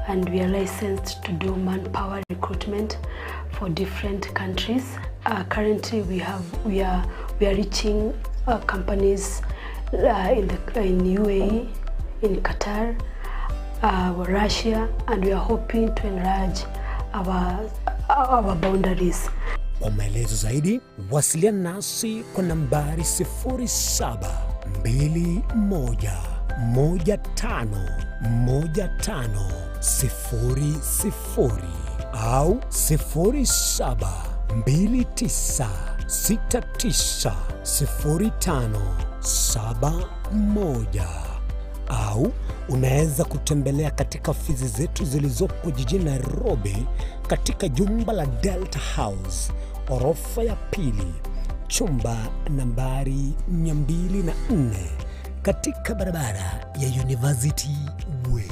and we are licensed to do manpower recruitment for different countries. Currently we are reaching companies in UAE, in Qatar, Russia, and we are hoping to enlarge our boundaries. Kwa maelezo zaidi wasiliana nasi kwa nambari 0721151500. au 0729690571 au unaweza kutembelea katika ofisi zetu zilizopo jijini Nairobi katika jumba la Delta House orofa ya pili chumba nambari 204 katika barabara ya University Way.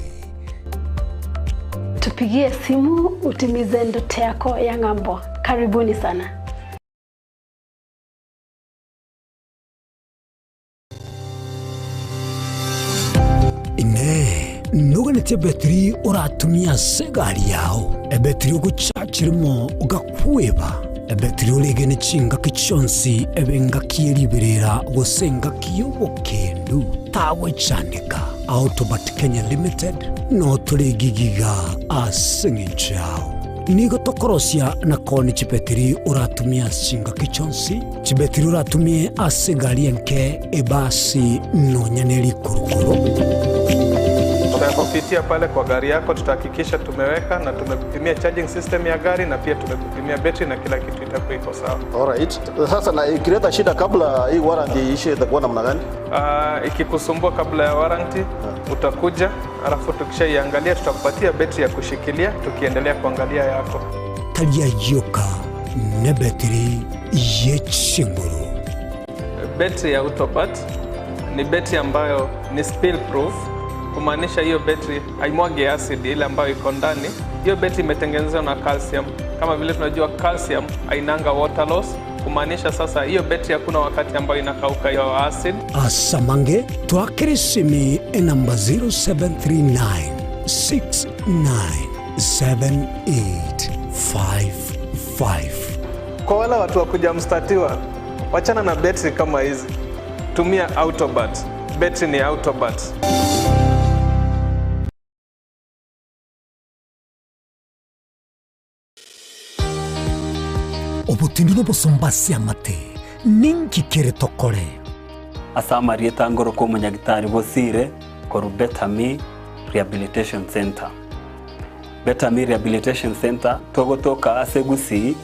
Tupigie simu utimize ndoto yako ya ng'ambo. Karibuni sana. Inee! Noganetie ebetiri oratumie ase egari yao, ebetiri ogochachirimo ogakweba, ebetiri oregene chingaki chionsi ebe engaki ye riberera gose engaki y'obokendu? Tagwechandeka. Autobat Kenya Limited notore egigiga ase eng'encho yao. Nigo tokorosia na koonia chibetiri oratumie ase chingaki chionsi, chibetiri oratumie ase egari enke, ebasi, nonya ne rikurukuru. Tutakupitia pale kwa gari yako, tutahakikisha tumeweka na tumekupimia charging system ya gari na pia tumekupimia betri na kila kitu itakuwa iko sawa. Alright. Sasa na ikileta shida kabla hii warranty iishe itakuwa namna gani? Ikikusumbua kabla ya warranty utakuja, alafu tukishaiangalia tutakupatia betri ya kushikilia tukiendelea kuangalia yako. Tari ayioka nebetiri ye chinguru. Betri ya Autobat ni betri ambayo ni spill proof, kumaanisha hiyo betri haimwagi acid ile ambayo iko ndani. Hiyo betri imetengenezwa na calcium. Kama vile tunajua calcium hainanga water loss, kumaanisha sasa hiyo betri hakuna wakati ambayo inakauka hiyo acid. Asamange twakere esimi enamba 0739 697855. Kwa wale watu wa kuja mstatiwa, wachana na betri kama hizi, tumia Autobat. Betri ni Autobat. Obotindi nobosomba ase amate, ninki kere tokore? Ase amarieta ngoroka omonyagitari Bosire korwa Better Me Rehabilitation Centre. Better Me Rehabilitation Centre togotoka ase Gusii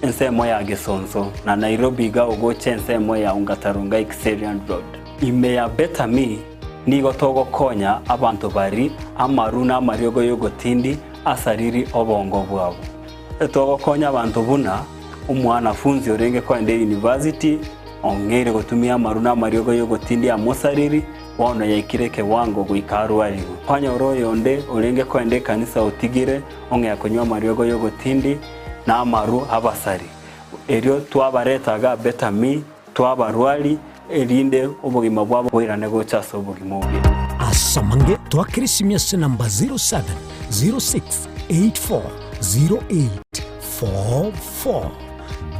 ensemo ya Gesonso na Nairobi iga ogocha ensemo ya Ongata Rongai Kiserian Road. Ime ya Better Me nigo togokonya abanto bari amaru na amariogo y'ogotindi asariri obongo bwabo. Togokonya abanto buna omwanafunzi orenge koenda university ong'eire gotumia amaru na amariogo y'ogotindi amosariri bono yaikire ekewango goika arwarigwe. Kwanyora oyonde orenge koenda ekanisa otigire ong'ea konywa amariogo y'ogotindi na amaru abasari. Erio twabareta iga Better Me twabarwari erinde obogima bwabo boirane gocha ase obogima obuya. Asamange twakere esimia ase namba 0706840844.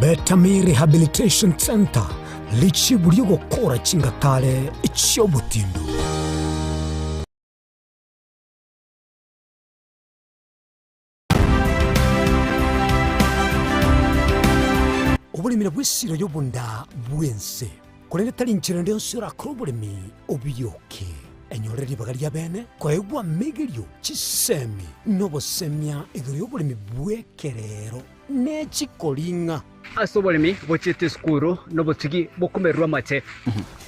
Better Me Rehabilitation Centre, richibu ri'ogokora chingatare chi'obotindu. Oboremi nabwo esiro y'obonda bw'ense, korende tari inchera ende yonsi orakore oboremi obioke. Enyore ribaga ri'abeene koegwa amegerio, chisemi, na obosemia igoro y'oboremi bw'ekerero ne chikoring'a. Ase oboremi bochiete esukuru nobotugi bokomererwa amache.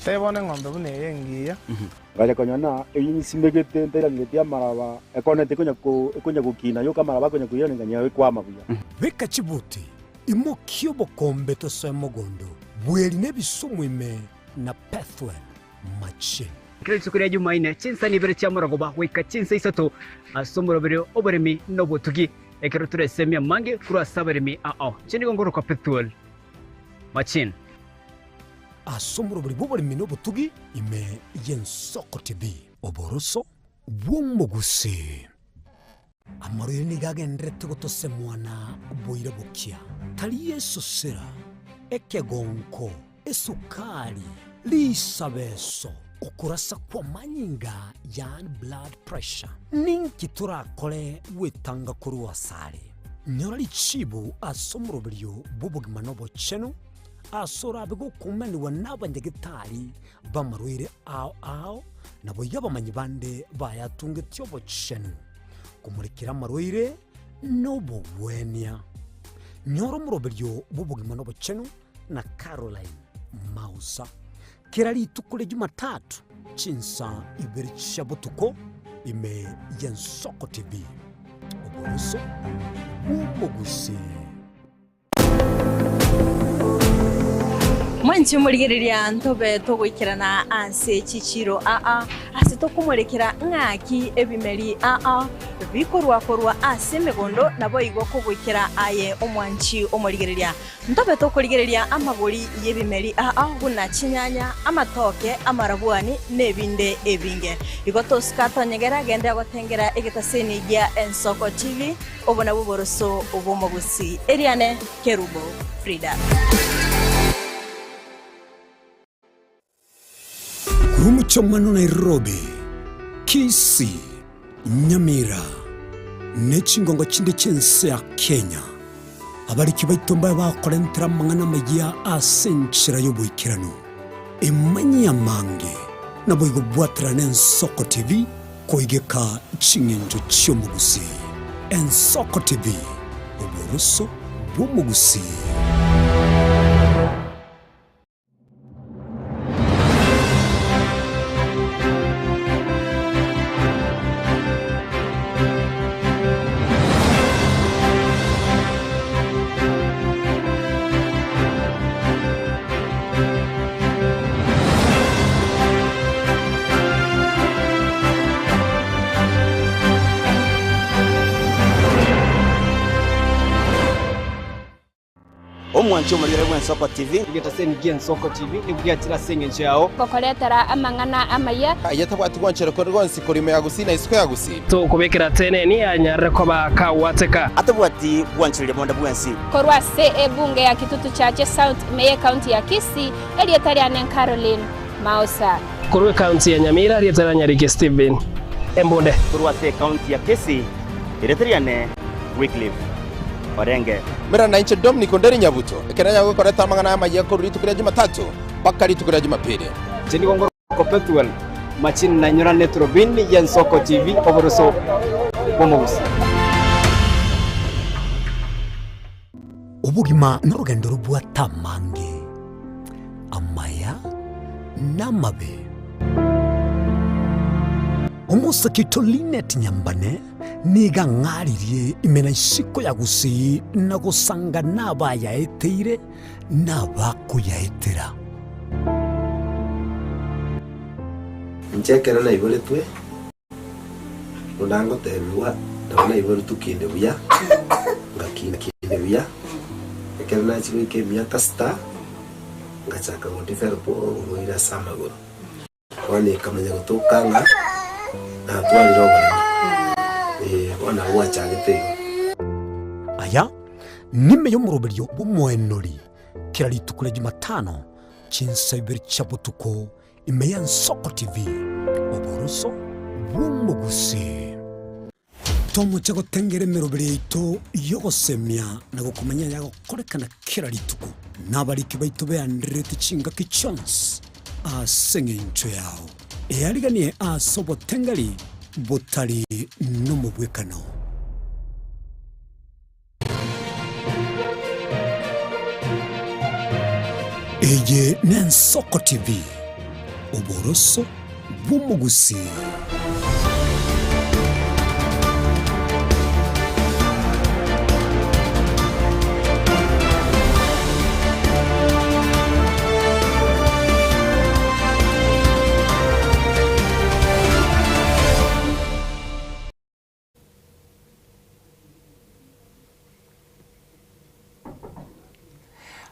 Tebia bono eng'ombe buna eye engiya. Ngacha konyora ng'a eyio nsimegete ntairangeretie amaraba, ekona tekonya ko ekonya gokina yoka amaraba akonya koiranengania ekwama buya. Beka chibuti, imokia obokombe tosoe mogondo, bweri nebisumu ime na Pethuel machine. Kera rituko ria Jumaine, chinsa nibere chia morogoba goika chinsa isato ase omoroberio oboremi na obotugi, ekero toresemie amange korwa ase abaremi ao. Inche nigo ngorokwa Pethuel Machine. Ase omorobori bw'oboremi na obotugi ime y'Ensoko TV. Oboroso bw'omogusii. Amarwaire nigo agendererete gotosemwana boira bokia. Tari esosera, ekegonko, esukari, risabeso, okorasa kw'amanyinga yaani blood pressure. Ninki torakore gwetanga korwa asare? Nyora richibu ase omoroberio bw'obogima na obochenu ase orabe gokumanigwa n'abanyagetari b'amarwaire ao ao, naboigo abamanyi bande bayatungetie obochenu, komorekera amarwaire. nobogwenia. Nyora omoroberio bw'obogima na obochenu na Caroline Mausa. Kera rituko ria Jumatatu chinsa ibere chia botuko ime y'Ensoko TV. Oboroso bw'omogusii. Mwanche omorigereria ntobe togoikerana ase chichiiro aa, ase tokomorekera ng'aki ebimeri aa bikorwa korwa ase emegondo, naboigo kogoikera aye omwanchi omorigereria. Ntobe tokorigereria amagori y'ebimeri aa buna chinyanya, amatoke, amarabwani, na ebinde ebinge. Igo tosika tonyegera gende gotengera egetaseni gia Ensoko TV. Obo nabwo oboroso bw'omogusii. Eriane Kerubo Frida. Korwa omochie Nairobi, Kisii, Nyamira, ne chingongo chinde chi'ense ya Kenya, abariki baito mbabe bakorentera amang'ana amayia ase enchera y'oboikeranu. Emanyie amange, naboigo bwaterane Ensoko TV Koigeka ching'encho chi'omogusii. Ensoko TV, oboroso bw'omogusii. Omwanchi omorigere bw'Ensoko TV. Egetaseni gi'Ensoko TV nigo giachire ase engencho yao. Gokoretera amang'ana amaya. Aye tabwati gwanchera konde gwonsi korwa ime ya Gusii na isiko ya Gusii. Tokobekera teneni anyarire koba kagwateka. Atabwati gwanchereria bonde bwensi. Korwa ase ebunge ya Kitutu Chache South ime y'ecounty ya Kisii, erieta riane Caroline Mausa. Korwa ecounty ya Nyamira, erieta ria Nyariki Stephen Embunde. Korwa ase ecounty ya Kisii, erieta riane Wycliffe Orenge. Mera nainche Dominic Onderi Nyabuto, ekero nanyare gokoreta amang'ana amayia korwa rituko ria Jumatatu mpaka rituko ria Jumapili. Inche nigo ngorokwa Pethuel Machini na inyorane Turubini y'Ensoko TV oboroso bw'omogusii. Obogima norogendo robwate amange, amaya na amabe. Omosake oito Linet Nyambane nigo ang'aririe ime na isiko ya Gusii na gosanga nabayaeteire na abakoyaetera. Inche ekero naiboretwe, buna ngotebigwa, nabo naiboretwe kinde buya, ngakina kinde buya, ekero nachia goika emiaka sita, ngachaka go develop oborwaire ase amagoro. Bono ekamanya gotoka ng'a natwarire oboremo, eh, bono nabo gwachagete igo. Aya nime y'omoroberio bw'omoenori kera rituko ria Jumatano chinsa ibere chia botuko ime y'Ensoko TV, oboroso bw'omogusii. Tomoche gotengera emeroberi yaito y'ogosemia na gokomanya ayagokorekana kera rituko, na abariki baito beandererete chingaki chionsi ase engencho yao. Eariganie ase obotengeri botari nomobwekano. Eye n'Ensoko TV, oboroso bw'omogusii.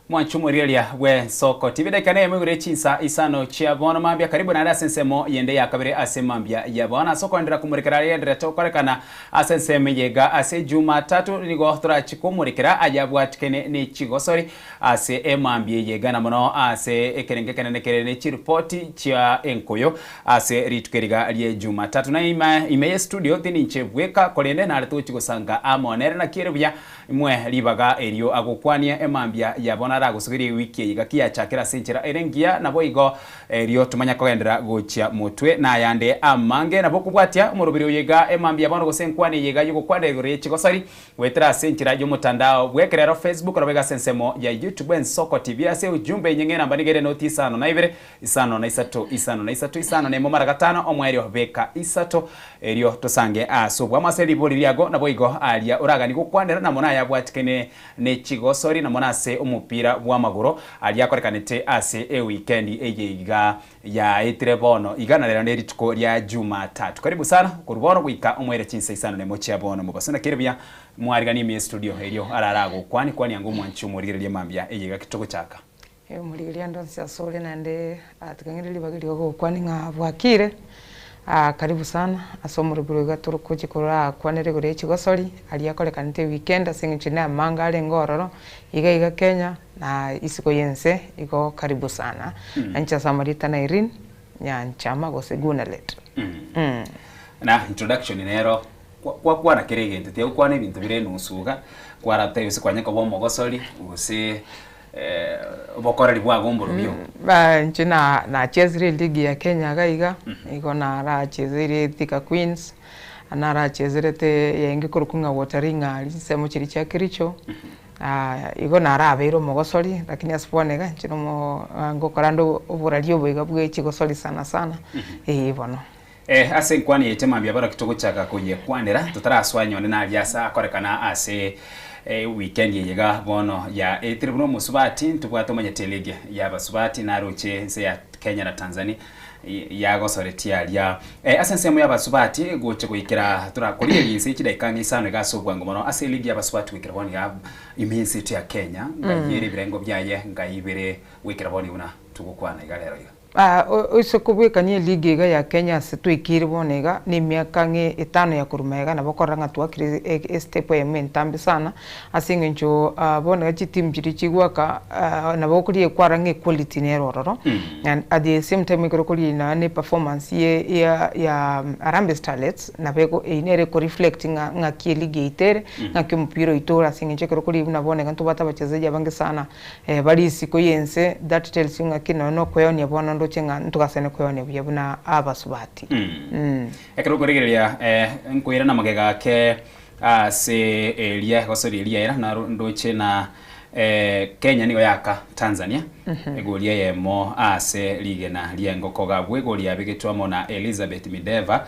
Mwanche omorigereria bw'ensoko TV dakika neyemo igoro ye chinsa isano chia bono mambia karibu naende ase ensemo yende ya kabere ase mambia ya bono ase okoenderera komorekera aria tokorekana ase ensemo eye iga ase Jumatatu nigo torachi komorekera ayabwatikene ne chigosori ase emambia eye iga na mono ase ekerengo ekenene kere ne chiripoti chia enkoyo Ase rituko eri iga rie Jumatatu na ime ime ye studio tininche bweka korende nare togochi gosanga amo nere naki ere buya. Imwe ribaga erio agokwanie emambia ya bono aragosugerie ewiki eye gaki yachakire ase enchera ere engiya, naboigo erio tomanya kogenderera gochia motwe nayande amange. Nabo okobwatia omoroberi oyo iga emambia ya bono gose enkwana eye iga yogokwanera igoro ye chigosori goetera ase enchera yomotandao bw'ekerero Facebook naboigo ase ensemo ya YouTube Ensoko TV ase ujumbe enyeng'e enamba nigo ere noti isano na ibere Isano na isato, isano na isato, isano na emo mara gatano, omoerio beka isato, erio tosange ase obwamo ase ribori riago, naboigo aria oraganie gokwanera na mono ayabwatikene ne chigosori, na mono ase omopira bw'amagoro aria akorekanete ase ewikendi eye iga yaetire bono iga, na rero nerituko ria Jumatatu. Karibu sana korwa bono goika omoerio chinsa isano na emo chia bono mobaso. Naki ere buya mwariganie ime estudio erio arare agokwanie, kwania ango omwanchi omorigereria mambia eye iga ki togochaka. Omorigereria ande onsi asore naende tikang'ire ribaga erio gokwania ng'a bwakire, karibu sana ase omorobio iga tore gochia korakwanera igoro ya chigosori aria akorekanete eweekend ase eng'encho na amange arenge ororo, iga iga Kenya na isiko ya ense igo karibu sana. Inche ase amarieta na Irene Nyanchama gose Gunalet. Na introduction nero kwakwana kera egento tigokwana ebinto bire enusu iga, kwaratebia gose kwanya koba omogosori gose obokoreri bwago mborobio. Inche nachesire eligi ya Kenya iga iga, nigo naracheseire Thika Queens, naracheserete eyenge ekorokwa ng'a Water Ring aria chinsemo chiria chia Kericho, igo narabeire omogosori lakini ase bono iga inche nomo ngokora nde oborari obo iga bwe chigosori sana sana, eh bono. Ase enkwani yaito mambia baraki togochaka koyekwanera totarasoa nyonde naria ase akorekana ase weekend eye iga bono ya etire buna omosubati ntobwate omanyete eligi ya abasubati naroche ense ya Kenya na Tanzania yagosoretie aria ase ensemo ya abasubati gocha goikera torakorigereria inse chidaika ang'e isano iga ase obwango mono ase eligi ya abasubati goikera bono iga ime ense yaito ya Kenya ngai ere ebirengo biaye ngai bire goikera bono buna togokwana iga rero iga. Oise kobwekania eligi iga ya Kenya ase twaikeire bono iga, na emiaka ang'e etano ya korwa magega nabo okorora ng'a twakire estep eyemo entambe sana, ase eng'encho bono iga chitimu chiria chigoaka nabo okorigia kwarora ng'a equality nere ororo, and at the same time ekero okorigia nonya na eperformance ye ya ya Harambee Starlets, nabo ego eywo nere eko reflect ng'a ng'aki eligi yaito ere, ng'aki omopira oito ore ase eng'encho ekero okorigia buna bono iga ntobwate abachezaji abange sana. Bare isiko y'ense, that tells you ng'aki nonya nokweonia bono ndoche ng'a ntogasane kweonia buya buna abasubati. Ekero okorigereria nkoirana magega ake ase eria gose riria riaera naro ndoche na Kenya nigo yaaka Tanzania egori eyemo ase rigena ri'engoko gabwo egori yabegetwe amo na Elizabeth Mideva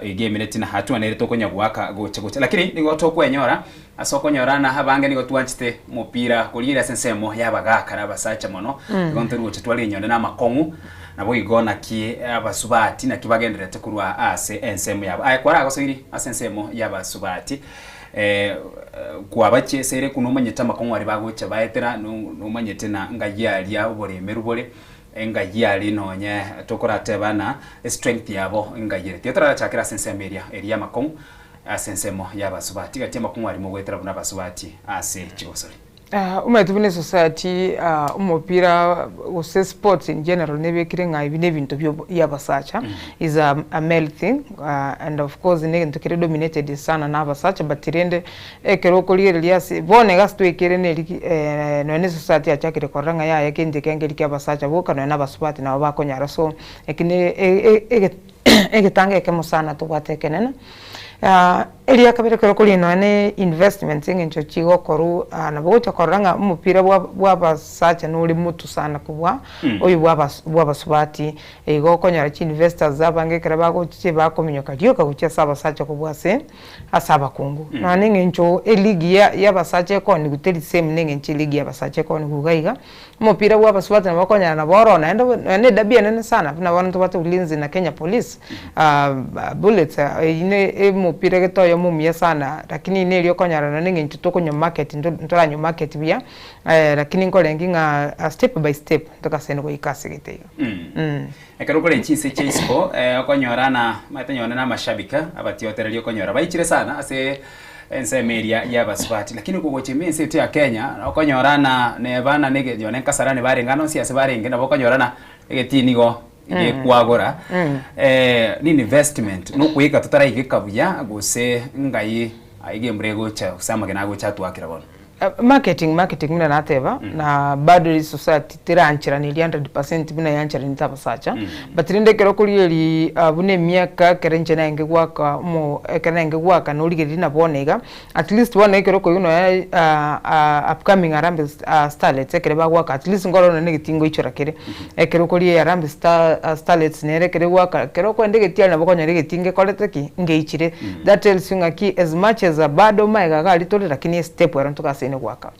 iga emineti na hatua nere tokonya goaka gocha gocha lakini nigo tokwenyora Ase okonyorana abange nigo twanchete omopira korigereria ase ensemo y'abagaaka na abasacha mono, igo ntori gocha tware enyonde na amakong'u, naboigo naki abasubati naki bagendererete korwa ase ensemo yabo. Aye kwaragosoirie ase ensemo y'abasubati kwabachieseire ku nomanyete amakong'u aria bagocha baetera, nomanyete na ngai aria oboremeru bore, engai aria nonye tokorateba na estrength yabo engai ere. Tiga torarachakere ase ensemo eria eria y'amakong'u. Ase ensemo y'abasubati, gati amakong'u aria mogoetera buna abasubati ase chigosori. Omanyete buna esociety omopira gose sports in general nebekire ng'a ebi nebinto biabasacha is a a male thing and of course negento kere dominated sana na abasacha but rende ekero okorigereria ase bono iga ase twaikire neriki nonya ne esociety yachakire korora ng'a yaya kende eke nkeri kia abasacha boka nonya na abasubati nabo bakonyara so eki ne Egetanga ekemo sana tobwate ekenene, eria kabere ekero okoria nonya ne investments eng'encho chigokorwa nabo ogocha korora ng'a omopira bwa bwa abasacha nore motu sana kobua oyo bwa abas bwa abasubati. Igo okonyora chi investors abange ekero bagochicha bakominyoka rioka gochia ase abasacha kobua ase ase abakungu. Nonya na eng'encho eligi ya ya abasacha ekoonigwa teri same na eng'encho eligi ya abasacha ekoonigwa iga iga. Omopira bwa abasubati nabo okonyara nabo oro naende nonya na edabi enene sana buna bono ntobwate Ulinzi na Kenya Police Bullets eyio ne omopira gete oyomo omuya sana lakini neria okonyora nonya na eng'encho tokonywa market ntoranywa market buya lakini nkorenge ng'a step by step ntokaseni goika ase gete iga. Ekero okore chinse chia isiko okonyora na omanyete onye na amashabiki abatiotereri okonyora baichire sana ase ensemo eria ya abasubati lakini kogocha ime ense yaito ya Kenya okonyora na neba na nege nonye Kasarani barenge ande onsi ase barenge nabo okonyora na egetii nigo gekwagora ni investment nokoika totaraigeka buya gose ngai. Aiga embura egocha gose amagena agocha atwakera bono. Marketing marketing buna nateba na bado society terancheraneria 100% buna yancheranete abasacha but rende ekero okorigereria ah, buna emiaka ekero inche narenge goaka omo ekero narenge goaka norigereria na bono iga at least bono ekero okoigwa nonya upcoming Harambee Starlets ekero bagoaka at least nkorora nonya negetii ngoichora kere. Ekero okoria Harambee Star Starlets nere ekero egoaka ekero okoenda egetii aria nabo okonyora egetii ngekorete ki? Ngeichire. That tells you ng'aki as much as bado magega iga aria tore lakini estep ero ntogasaine goaka.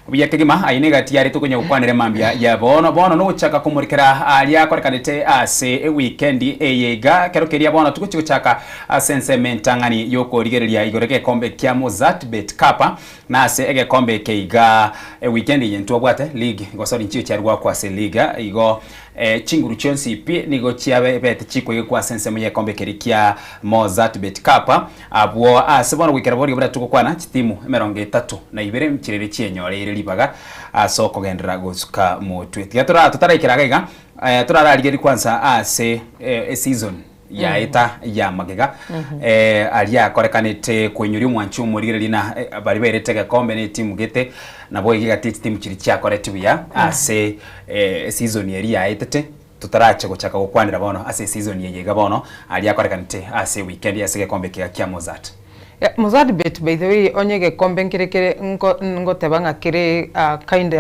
Buya kegima, aye negati yare tokonya gokwanera mambia ya bono. Bono nogochaka komorikera aria akorekanete ase ewikendi eye iga. Kero keria bono togochia gochaka ase ensemo entang'ani yokorigereria igoro egekombe kia Mozzart Bet Cup na ase egekombe eke iga ewikendi eye ntwabwate league gosori nchio chiare goakwa ase league igo chinguru chionsi pi nigo chiabete chikoigekwa ase ensemo yegekombe keria kia Mozzart Bet Cup. Abwo ase bono goikera boria buna togokwana, chitimu emerongo etato na ibere nchirere chienyoreire ribaga ase okogenderera gosuka motwe. Tiga tora totaraikera iga iga, eh, torararigereria kwansa ase eh, eseason yaeta ya magega eh, aria akorekanete koinyoria omwanchi omorigereria na eh, baria bairete egekombe na etimu gete nabo iga egati chitimu chiria chiakoreti buya ase eh, eseason eria yaetete. Totarache gochaka gokwanera bono ase eseason eye iga bono aria akorekanete ase ewikendi ase egekombe ekiga kia Mozzart. Yeah, Mozzart Bet by the way onye egekombe nkere kere nko ngoteba ng'a kere kind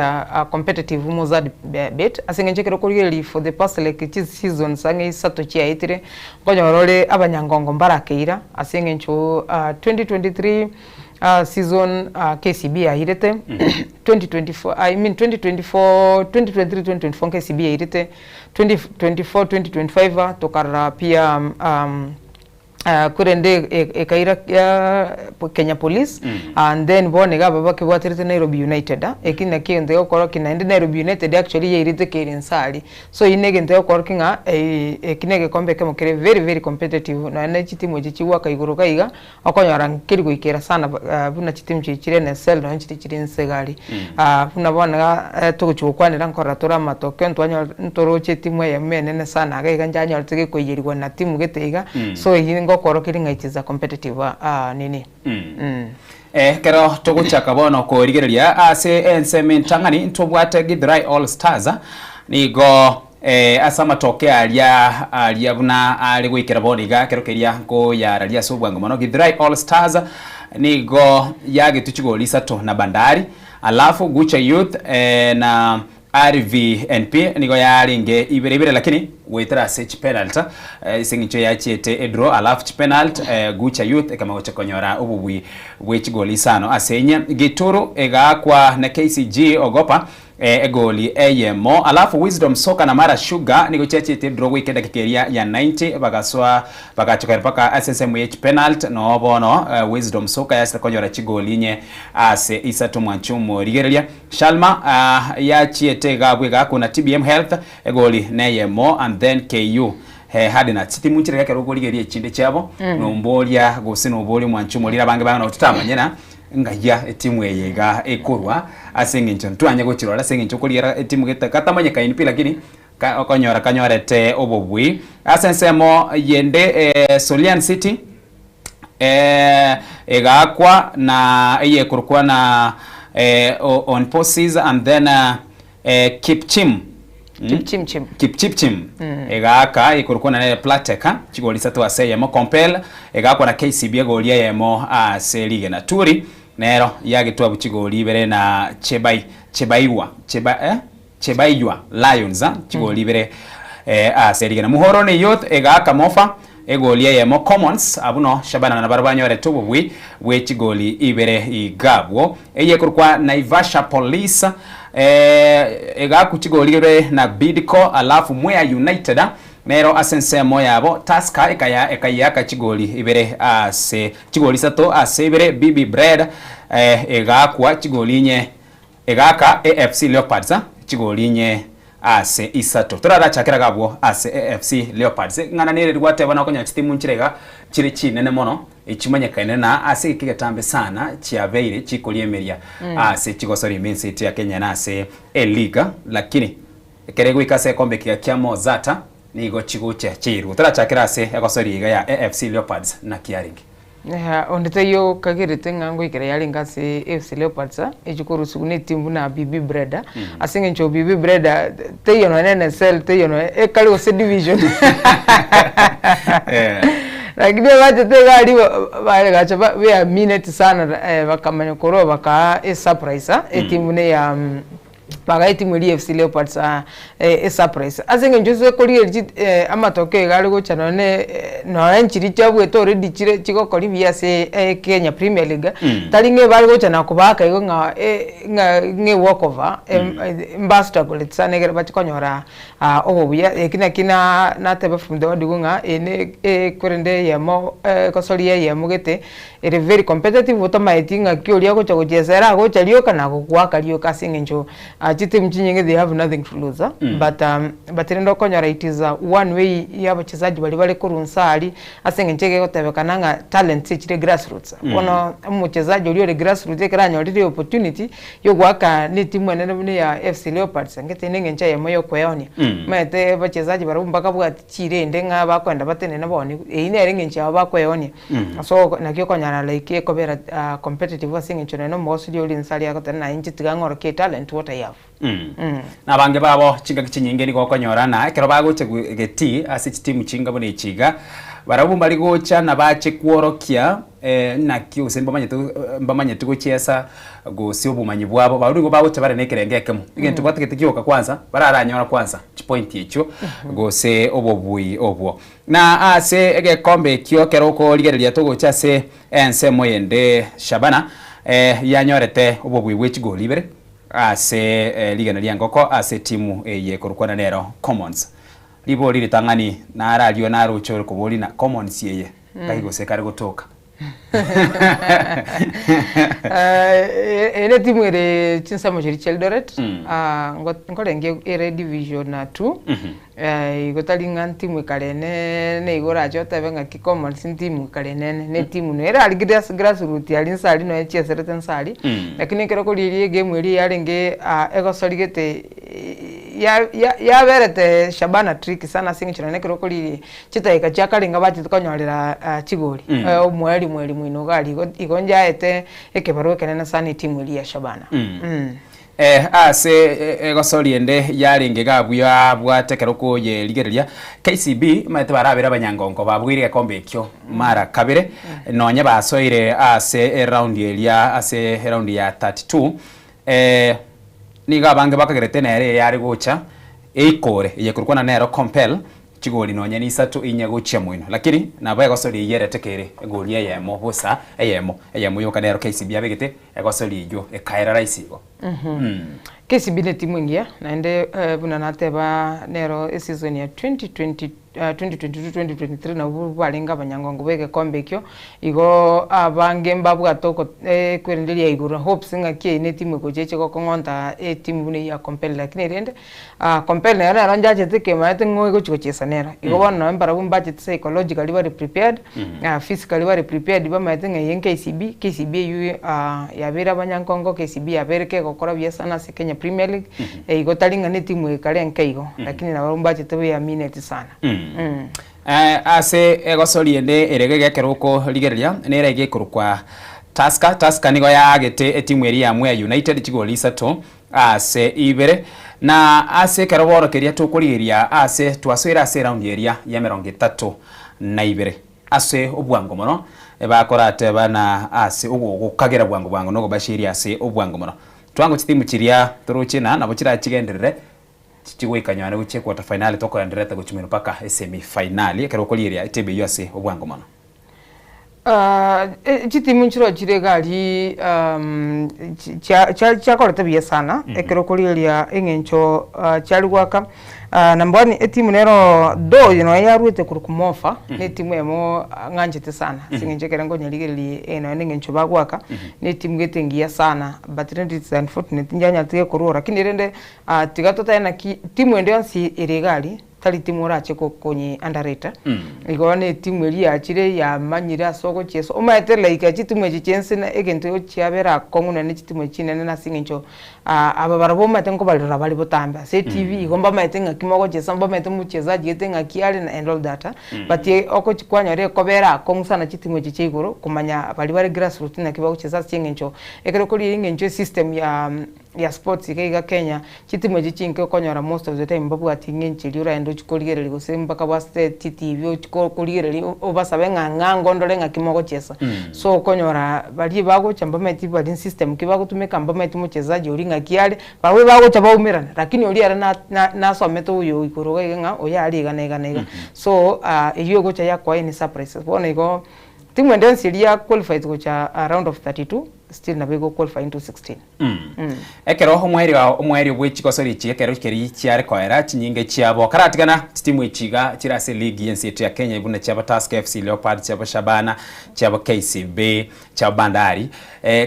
competitive Mozzart Bet ase eng'encho ekero okorigereria for the past like chi seasons ang'e isato chiaetire nkonyora ore abanyangongo mbarakeira ase eng'encho 2023 season KCB yairete, 2024 I mean 2024 2023 2024 KCB yairete, 2024 2025 tokarora pia korende ekaira Kenya Police and then bono iga aba bakebwaterete Nairobi United eki nakio egento gegokora naende Nairobi United actually yairete kere inse aria. So eyio negento egokorokia ng'a eki negekombe ekemo kere very very competitive nonya ne chitimu echi chigoaka igoro iga iga. Okonyora nkeri goikera sana buna chitimu chiria chire NSL nonya chiria chire inse iga aria. Buna bono iga togochia gokwanera nkorora tore amatokeo ntwanyora ntoroche etimu eyemo enene sana iga iga njanyorete gekoiyerigwa na timu gete iga, so eyio ngokorokeria ng'a it is a competitive nini. Ekero togochaka bono korigereria ase ensemo entang'ani ntobwate Githurai All Stars nigo Ase amatoke aria aria buna are goikera bono iga ekero keria nkoyararia ase obwango mono. Githurai All Stars nigo yagetwe chigoli isato na Bandari, alafu Gucha Youth na RVNP nigo yarenge ibere ibere lakini goetera ase chipenalty ase eng'encho yachiete edraw alafu chipenalty Gucha Youth ekama gocha konyora obobui bwe chigoli isano ase enye. Gituru egaakwa na KCG Ogopa Egoli eyemo. Alafu Wisdom Soccer na Mara Sugar nigo chiachete draw goika edakika eria ya 90 bagasoa bagachokera mpaka ase ensemo ye chipenalty noo bono Wisdom Soccer yasire konyora chigoli inye ase isato mwanche omorigereria. Shalma yachiete iga abwo iga kuna TBM Health egoli neyemo and then KU Hardnuts chitimu nchire ekero okorigereria echinde chiabo nomboria gose noboria omwanche omorire abange bang'ana totamanyena Ngayia etimu eye iga ekorwa ase eng'encho ntwanye gochirora ase eng'encho okoriera etimu gete katamanyekaini pi lakini ka okonyora kanyorete obobui. Ase ensemo yende Solian City egaakwa na eyekorokwa na on Posies and then Kipchim Kipchimchim. Kipchipchim egaaka ekorokwa na nere Platek chigori isato ase eyemo, Kompel egaakwa na KCB egori eyemo ase rigena. Turi nero yagetwe abwo chigori ibere na Chebai Chebaiwa Cheba eh Chebaiywa Lions chigori ibere ase rigena. Muhoroni Youth egaaka Mofa egoli eyemo, Commons abwo no Shabana nabarabwo banyorete obobui bwe chigoli ibere iga abwo. Eye ekorokwa Naivasha Police egaakwa chigoli ibere na Bidco alafu Mwea United nero ase ensemo yabo Tusker ekaya ekayiaka chigoli ibere ase chigoli isato ase ibere BB Bread egaakwa chigoli inye Egaaka AFC Leopards chigoli inye ase isato. Torarachakere iga abwo ase AFC Leopards. Ing'ana nere rigwateba nokonyora chitimu nchire iga chire chinene mono echimanyekaine na ase egeka egetambe sana chiabeire chikoria emeria ase chigosoria ime ense yaito ya Kenya na ase eliga lakini ekero egoika ase egekombe kiga kia Mozart nigo chigochia chiirwe. Torachakere ase egosoria iga ya AFC Leopards naki yarenge. Onde taiyo okagerete ng'a ngoikera yarenge ase AFC Leopards echi korusigwa na etimu buna BB Breda ase eng'encho BB Breda teiyo nonya na NSL teiyo nonya ekare gose division lakini ebachete iga aria baregacha beamineti sana bakamanya korwa bakaa esurprise etimu buna eya Bagaetia etimu eria AFC Leopards esurprise ase eng'encho ase korigereria chi amatokeo iga are gocha nonye ne nonye nchiria chiabuete already chire chigokora buya ase Kenya Premier League, tari ng'a ebare gocha na kobaaka igo ng'a ng'a ng'a ewalk over mbastruggleti sana ekero bachia konyora obobuya eki naki na nateba from the word go ng'a eye ne ekorende eyemo egosoria eyemo gete. Ere very competitive otomaeti ng'aki oria ogocha gochiesa ere agocha rioka na gogoaka rioka ase eng'encho chitimu chinyinge they have nothing to lose but but rende okonyora it is one way ya abachesaji baria bare korwa nse aria ase eng'encho egegotebekana ng'a talents echire grassroots. Bono omochesaji oria ore grassroots ekero anyorire opportunity ya ogoaka na etimu enene buna eya AFC Leopards ngete ne eng'encho eyemo ya okoeonia. Omanyete abachesaji barabwo mbakabwati chira ende ng'a bakoenda batenene bono, eyio nere eng'encho yabo bakoeonia. So naki okonyora like ekobera competitive ase eng'encho nonye na omogosori ore inse aria agoteba naye inche tiga ng'orokie etalent what I have. Na abange babo chingaki chinyinge nigo okonyora na ekero bagocha getii ase chitimu chinga buna echi iga, barabwo mbari gocha na bache kworokia naki gose mbamanyete mbamanyeti gochiesa gose obomanyi bwabo, barabwo nigo bagocha bare na ekerengo ekemo. Egento batagete gioka kwanza, bararanyora kwanza chipointi echio gose obobui obwo. Na ase egekombe ekio ekero okorigereria togocha ase ensemo yende Shabana yanyorete obobui bwe chigoli ibere ase rigena ri'engoko ase etimu eye ekorokwana nero Commons. Ribori ritang'ani narario naroche ore koboria na Commons eye ngai gose ekare gotoka. Ere etimu ere chinsemo chiria chia Eldoret, nkorenge ere division two, igo tari ng'a ntimu ekare enene igo orache otebe ng'aki Commons ntimu ekare enene, na etimu noyo ere aria grass grassroot aria nse aria nonya chieserete nse aria, lakini ekero okorigereria egame eria yarenge egosori gete ya- ya- yaberete Shabana tricky sana ase eng'encho nonye ekero okorigereria Chidakika chia kare inga bachete konyorera chigori omweri mweri moino iga aria igo igo njaete ekebarua ekenene sana etimu eria ya Shabana. Ase egosori ende yarenge iga abwo yabwate ekero koyerigereria, KCB omanyete barabere abanyangongo babuire egekombe ekio mara kabere, nonye basoire ase eraundi eria ase eraundi ya 32, nigo abange bakagerete nere eyare gocha eikore eye korokwana nero Compel. Chigori nonya nisato inye gochia moino, lakini nabo egosori eyio ereteke ere egori eyemo bosa, eyemo, eyemo yoka nero KCB abegete egosori eyio ekaera rahisi igo. KCB netimu engiya naende buna nateba nero eseason ya 2020 2022-2023 nabwo barenge abanyangongo b'egekombe ekio, igo abange mbabwate oko ekwerende ria igoro hopes ng'aki eye netimu egocha eche gokong'onta etimu buna eyio ya Compel lakini rende Compel nero nero nchachete kemaete ng'o egochi gochiesa nero. Igo bono nonye mbarabwo mbachete psychologically bare prepared, physically bare prepared bamaete ng'a eye KCB, KCB eywo yabeire abanyankongo, KCB yabeire kegokora buya sana ase Kenya Premier League, igo tari ng'a netimu ekare enke igo, lakini nabarabwo mbachete beamineti sana. Ase egosori ende ere iga ekero okorigereria nere iga ekorokwa Tusker, Tusker nigo yaagete etimu eria ya Mwea United chigoli isato Ase ibere, na ase ekero bono keria tokorigeria aase twasoire ase eraundi eria y'emerongo etato na ibere. Ase obwango mono bakorateba na ase ogokagera bwango bwango na okobasheria ase obwango mono. Twango chitimu chiria toroche na nabo chirachigenderere chigoika nyone gochia equarter finali tokoendererete gochia moino mpaka esemi finali ekero okorigeria etable eyio ase obwango mono. Chitimu nchiroo chire iga aria chiakorete buya sana, ekero okorigereria eng'encho chiare goaka, number one etimu nero though nonya yaruete korwa kumofa, na etimu eyemo ng'anchete sana ase eng'encho ekero nkonyerigereria nonya na eng'encho bagoaka, na etimu gete engiya sana but rende it's unfortunate njanyarete gekorwa lakini rende tiga totae naki timu ende yonsi ere iga aria. Tari timu orache konye underrate. Igo ne timu eria yachire yamanyire ase ogochiesa. Omanyete like chitimu echi chiense na egento chiabera akong'u nonye chitimu echi chinene nase eng'encho Aba barabwo omanyete nkobarerora bare botambe ase etv igo mbamaete ng'aki mogochesa mbamaete mochezaji gete ng'aki are and all that but ogochi kwanyora ekobera akong'u sana chitimu echi chia igoro komanya baria bare grassroot naki bagochesa ase eng'encho ekero okorigereria eng'encho esystem ya ya sports iga iga Kenya chitimu echi chinke okonyora most of the time mbabwati eng'encho eria oraende ochie korigereria gose mpaka bwasete chitivi ochie korigereria obasabe ng'a ng'a ngondore ng'aki mogochesa. So okonyora baria bagocha mbamaeti bari system ki bagotumeka mbamaeti mochezaji oria ng'aki are, barabwo bagocha baumerana lakini oria ere na na nasomete oyo igoro iga iga ng'a oyo are iga na iga na iga. So eywo egocha yakoa any surprises. Bono igo timu ende yonsi eria ya qualified gocha round of 32 still nabo ego qualify into 16. Ekero omoerio omoerio bwe chigosori echi ekero keria chiare koera chinyinge chiabo karatigana chitimu echi iga chire ase eligi y'ense yetu ya Kenya buna chiabo Tusker FC, Leopards, chiabo Shabana, chiabo KCB, chiabo Bandari.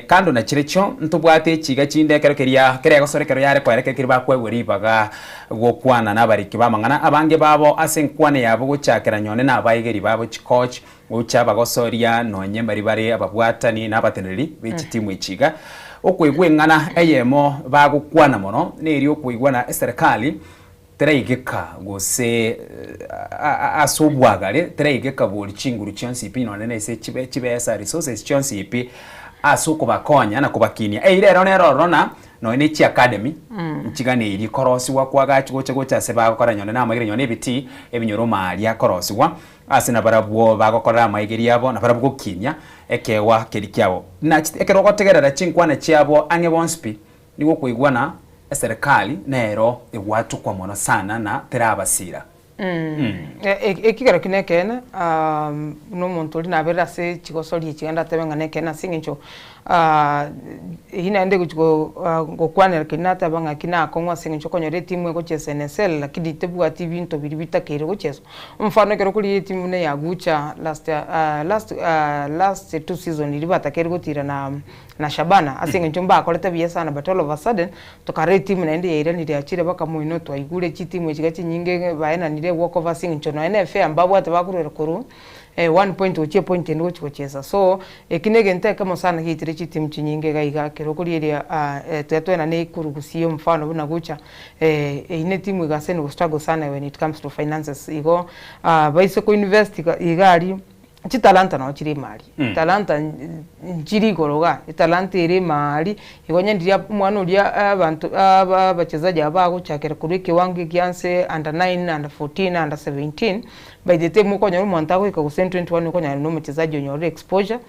Kando na chirochio ntobwate echi iga chinde ekero keria kera egosori ekero yare koera ekero keria bakoegwa ribaga gokwana na abariki b'amang'ana abange babo ase enkwana yabo gochakera nyone na abaegeri babo chicoach Gocha abagosoria nonye mbaria bare ababwatani na abateneneri be chitimu echi iga. Okoigwa eng'ana eyemo bagokwana mono neria okoigwana eserekari teraigeka gose ase obwagare teraigeka bori chinguru chionsi pi nonye nese chibesa resources chionsi pi ase okobakonya na kobakinia. Eira ero nero ororo na nonye ne chiacademy nchiganeirie korosigwa kwagachi gocha gocha ase bagokora nonye na amagena nonye na ebitii ebinyoro maaria korosiwa. Ase nabarabwo bagokorera amaigerio abo, nabarabwo gokinia ekeegwa keria kiabo. Na ekero ogotegerera chinkwana chiabo ang'e bonsi pi, nigo okoigwa na eserekari nero egwatukwa mono sana na terabasira. Ekigera ekio nekeene, buna omonto oria naberire ase chigosori echi genda atebe ng'a nekeene ase eng'encho Eyio naende egochia gokwanera keria nateba ng'aki nakong'u ase eng'encho okonyora etimu egochesa NSL lakini tebwati ebinto biria bitakeire gocheswa. Omofano ekero okorigia etimu buna eya Gucha last last last two season riria batakeire gotira na na Shabana ase eng'encho mbakorete buya sana but all of a sudden tokarora etimu naende yairanire yachire baka moino twaigure chitimu echi iga chinyinge baenanire walk over ase eng'encho nonya na efare mbabwate bakorwera korwa one point gochia epoint ende gochia gochesa. So, eki negento ekemo sana giaitire chitimu chinyinge iga iga ekero okorigereria tiga toenane korwa gusii omofano buna gocha eyio ne etimu iga ase go struggle sana when it comes to finances igo baise ko invest iga aria chitalanta nabo chire ime aria, talanta nchiri igoro igaa, etalanta ere ime aria igo onye ndiria omwana oria abanto aba abachezaji aba bagochakera korwa ekewango ekia nse under nine, under 14, under 17. By the time okonyora omonto agoika gose 21 okonyora na omochezaji onyorire exposure,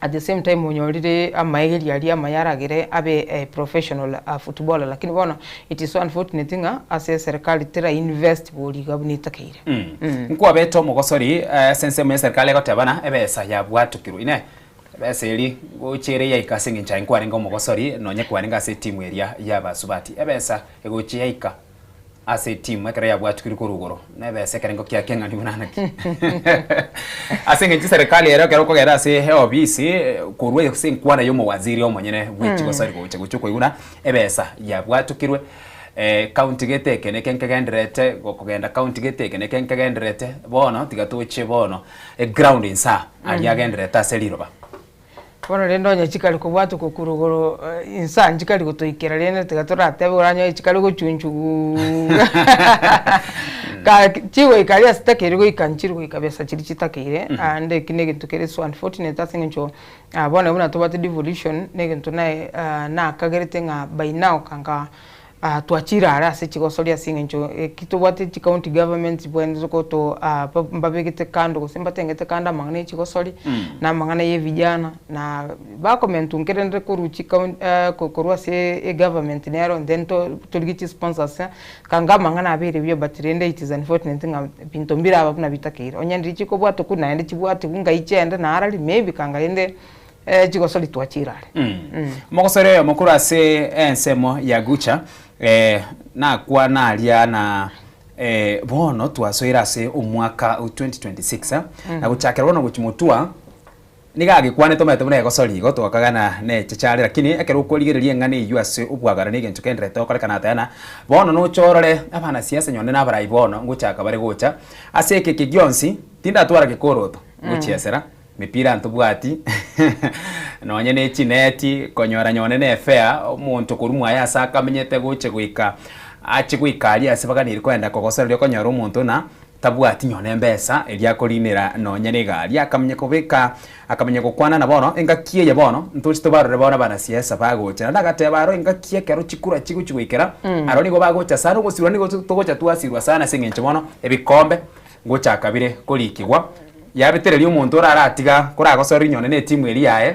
at the same time onyorire amaegerio aria amaya aragere abe a professional footballer lakini bono it is so unfortunate ng'a ase eserekari tera invest bori iga buna etakeire. Nkwabete omogosori ase ensemo y'eserikari egoteba ng'a ebesa yabwatokirwe. Inee! Ebesa eria ngocha ere yaika ase engencho aye nkwarenge omogosori nonye kwarenge ase etimu eria y'abasubati. Ebesa egochia yaika. Ase etimu ekero yabwatukirwe korwa igoro, na ebesa ekerengo kiake eng'ani buna naki. Ase eng'encho eserekari ere ekero okogenda ase eofisi korwa ase enkwana ya omowaziri omonyene bwe chigosori gocha gochia okoigwa buna ebesa yabwatukirwe county gete eke neke nkegendererete gokogenda county gete eke neke nkegendererete bono tiga toche bono eground inse aa aria agendererete ase riroba. Bono rende onye chikari kobwatwa korwa igoro insa nchikari gotoikera rende tiga toratebe oranyore chikari gochunchuguuga gaki chigoika aria ase chitakeire goika nchiri goika besa chiria chitakeire naende eki na egento kere so unfortunate ase eng'encho bono buna tobwate devolution na egento naye nakagerete ng'a by now kanga Twachire are ase chigosori ase eng'encho eki tobwate chicounty governments bwenerete goto mbabegete kando gose mbatengete kando amang'ana ya chigosori na amang'ana ya evijana na bakomentwa nkerende korwa chicount korwa ase egovernment nero then torigie chisponsors kanga amang'ana abeire buya but rende it is unfortunate ng'a binto mbiraba buna bitakeire. Onye ndiri chikobwatwa korwa naende chibwatiwu ngai chiende narari maybe kanga rende Chigosori twachire are. Omogosori oyomo korwa ase ensemo ya Gucha nakwana aria na bono twasoire ase omwaka o 2026 na gochakera bono gochia motwa nigo agekwanete omanyete buna egosori igo twakagana ne echechare lakini ekero okorigereria eng'ana eywo ase obwagare na egento kenderete gokorekana atayana bono noche orore abanasiasa nyonde na abarai bono ngochaka bare gocha ase eke eke gionsi tindatwara gekoroto ngochiesera. Mipira ntobwati, nonye ne chineti, konyora nyone ne efare, omonto korwa mwaye ase akamenyete gocha goika ache goika aria ase baganeiri kogenda kogosoreria okonyora omonto ng'a tabwati nonye embesa eria akorinera nonye na egari, akamanya kobeka akamanya gokwana na bono engaki eye bono ntoche tobarore bono abanasiasa bagocha. Naende agateba aro engaki ekero chikura chigochi goikera, aro nigo bagocha sana ogosirwa nigo togocha twasirwa sana ase eng'encho bono ebikombe Ngochaka bire korikigwa, yabetereria omonto oraratiga koragosoreri nyone ne etimu eria yaye,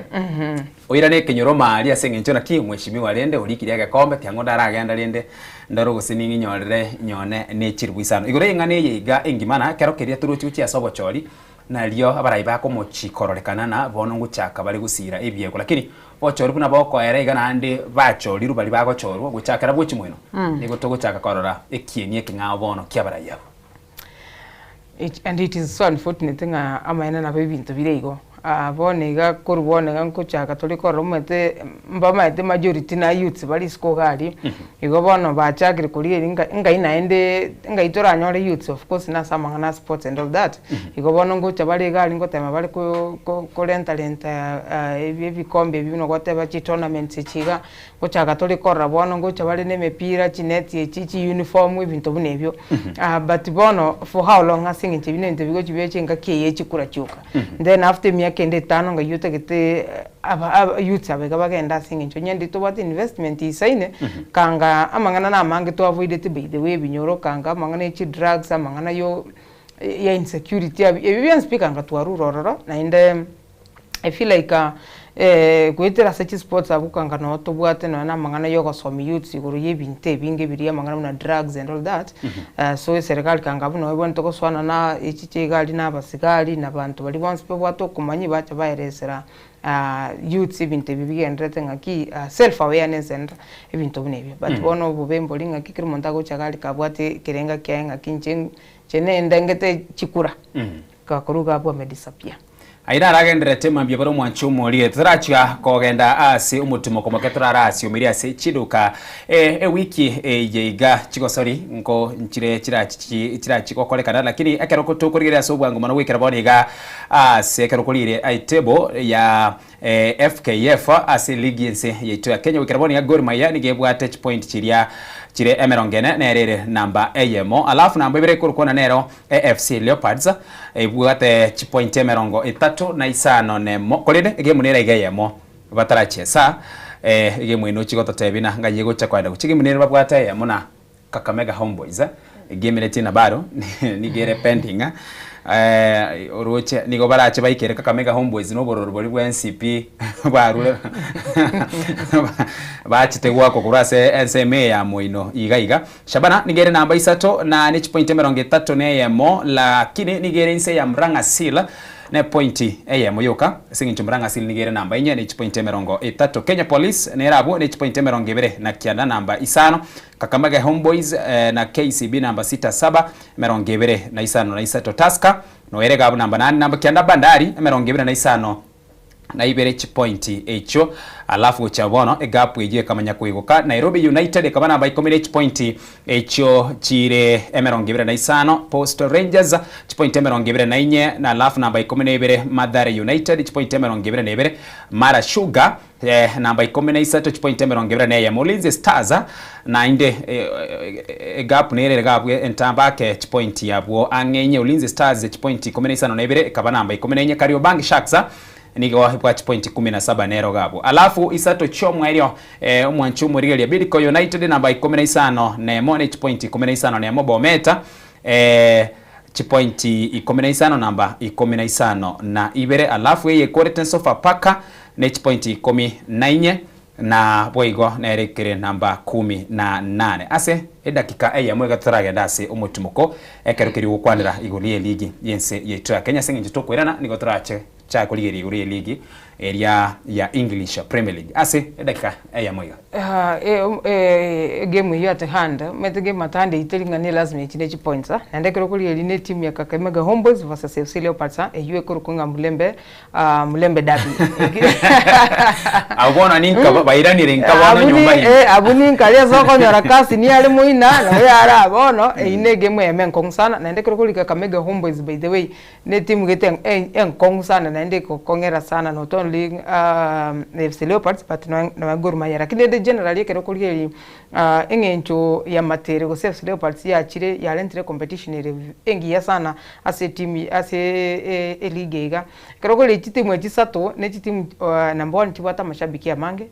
oirane ekenyoro maaria ase eng'encho naki omweshimiwa rende orikirie egekombe tiang'o ndaragenda rende ndore gose ning'inyorere nyone ne chiribu isano. Igoro y'eng'ana eye iga engima na ekero keria torochi gochia ase obochori, nario abarai bakomochi kororekana na bono ngochaka bare gosira ebiegwa. Lakini bochori buna bokoera iga naende bachorirwe baria bagochorwa gochakera bwochi moino, nigo togochaka korora ekieni ekeng'ao bono ki'abarai abwo. It and it is so unfortunate ng'a amaene nabo ebinto bire igo. Bono iga korwa bono iga nkochaka tore korora omanyete mbamaete majority na youths bare isiko iga aria, igo bono bachakire korigereria ng'a ngai naende ngai toranyore youths of course nase amang'ana a sports and all that, igo bono ngocha bare iga aria ngotema bare ko ko korenta renta ebikombe ebi buna ogoteba chitournaments echi iga. Gochaka tore korora bono ngocha bare nemepira, chineti echi, chiuniform, ebinto buna ebio. But bono for how long ase eng'encho ebi nebinto bigochi biacha engaki eye chikura chioka. Then after emiaka ende etano ng'ai otagete aba aba youths aba iga bagende ase eng'encho onye nditobwate investment isaine, kanga amang'ana namange twavoideti by the way ebinyoro, kanga amang'ana ya chidrugs, amang'ana yo ya insecurity abi, ebi bionsi pi kanga twarure ororo naende. I feel like goetera ase chisports abwo kanga noo tobwate nonya na amang'ana ya ogosomia youths igoro ya ebinto ebinge biria amang'ana buna drugs and all that, so eserekari kanga abwo noo ebwenerete gosoana na echi chia egari na abasigari na abanto baria bonsi babwate okomanyia bacha baeresera youths ebinto ebi bigendererete ng'aki self awareness and ebinto buna ebio. But bono obobe mbori ng'aki kera omonto agocha iga aria kabwate ekerenga kiaye ng'aki inche inche nendengete chikura, gakorwa iga abwo amedisappear. Aye naragendererete mambia bare omwanchi omorie, totarachia kogenda ase omotimoko moke torarasiomeri ase chiduka ewiki eye iga chigosori nko nchire chirachi chirachi gokorekana lakini ekero tokorigereria ase obwango mono goikera bono iga ase ekero korire etable ya FKF ase ligi ense yaito ya Kenya goikera bono iga Gor Mahia nigo ebwate chipoint chiria chire emerongo ene nere ere namba eyemo alafu namba ibere ekorokwana nero AFC Leopards ebwate chipointi emerongo etato na isano nemo, korende egemu nere iga eyemo batarachesa. Egemu eye nochie gototebia na ng'ai egocha koenda gochia. Egemu nere babwate eyemo na Kakamega Homeboyz, egame ere tina bado nigo ere pending oroche nigo barache baikere Kakamega Homeboyz na obororo boria bwensi pi barure bachete goakwa korwa ase ensemo eye ya moino iga iga. Shabana nigo ere namba isato na ne chipointi emerongo etato na eyemo, lakini nigo ere inse ya Murang'a Seal ne pointi eyemo yoka, ase eng'encho Murang'a Seal nigo ere namba inye ne chipointi emerongo etato. Kenya Police nere abwo ne chipointi emerongo ebere na kianda namba isano, Kakamega Homeboyz na KCB namba sita saba emerongo ebere na isano na isato. Tusker noere iga abwo namba nane, namba kianda Bandari emerongo ebere na isano na ibere chipointi echio alafu gochia bono egapu eyio ekamanya koigoka Nairobi United ekaba namba ikomi ne chipointi echio chire emerongo ebere na isano Posta Rangers chipointi emerongo ebere na inye na alafu namba ikomi na ibere Mathare United chipointi emerongo ebere na ibere Mara Sugar namba ikomi na isato chipointi emerongo ebere na eyemo Ulinzi Stars naende egapu nere ere gabwe entambe ake chipointi abwo ang'e inye Ulinzi Stars chipointi ikomi na isano na ibere ekaba namba ikomi na inye Kariobangi Sharks nigo ebwate chipointi kumi na saba nero gabwo alafu isato chi'omwerio omwanchi omorigereria Bidco United namba ikomi na isano na emo ne chipointi ikomi na isano na emo Bometa chipointi ikomi na isano namba ikomi na isano na ibere alafu eye ekorete Sofapaka ne chipointi ikomi na inye Na boigo nere ekere namba kumi na nane ase edakika eyemo iga totaragenda ase omotimoko ekero keria ogokwanera igoro y'eligi y'ense yaito ya Kenya ase eng'encho tokoirana nigo torache chake korigereria igoro y'eligi. eria ya English Premier League ase edakika eyemo iga. Egame eyio at hand, omanyete game at hand eyio teri ng'a ne lazima echinde chipoints, naende ekero okorigereria ne etimu ya Kakamega Homeboyz versus AFC Leopards eyio ekorokwa ng'a Mulembe Mulembe Derby. Abwo bono ninka bairanire nka bono nyomba ime. Abwo ninka aria ase okonyora cousin are moina na oyo are aa bono, eyio ne egame eyemo enkong'u sana, naende ekero okorigereria Kakamega Homeboyz by the way, Ne etimu gete enkong'u sana naende egokong'era sana not only AFC Leopards but nonya Gor Mahia. Lakini rende generally ekero okorigereria eng'encho ya Matere gose AFC Leopards yachire yarentire ecompetition ere engiya sana ase etimu ase eleague eye iga. Ekero okorigereria chitimu echi isato ne chitimu number one chibwate amashabiki amange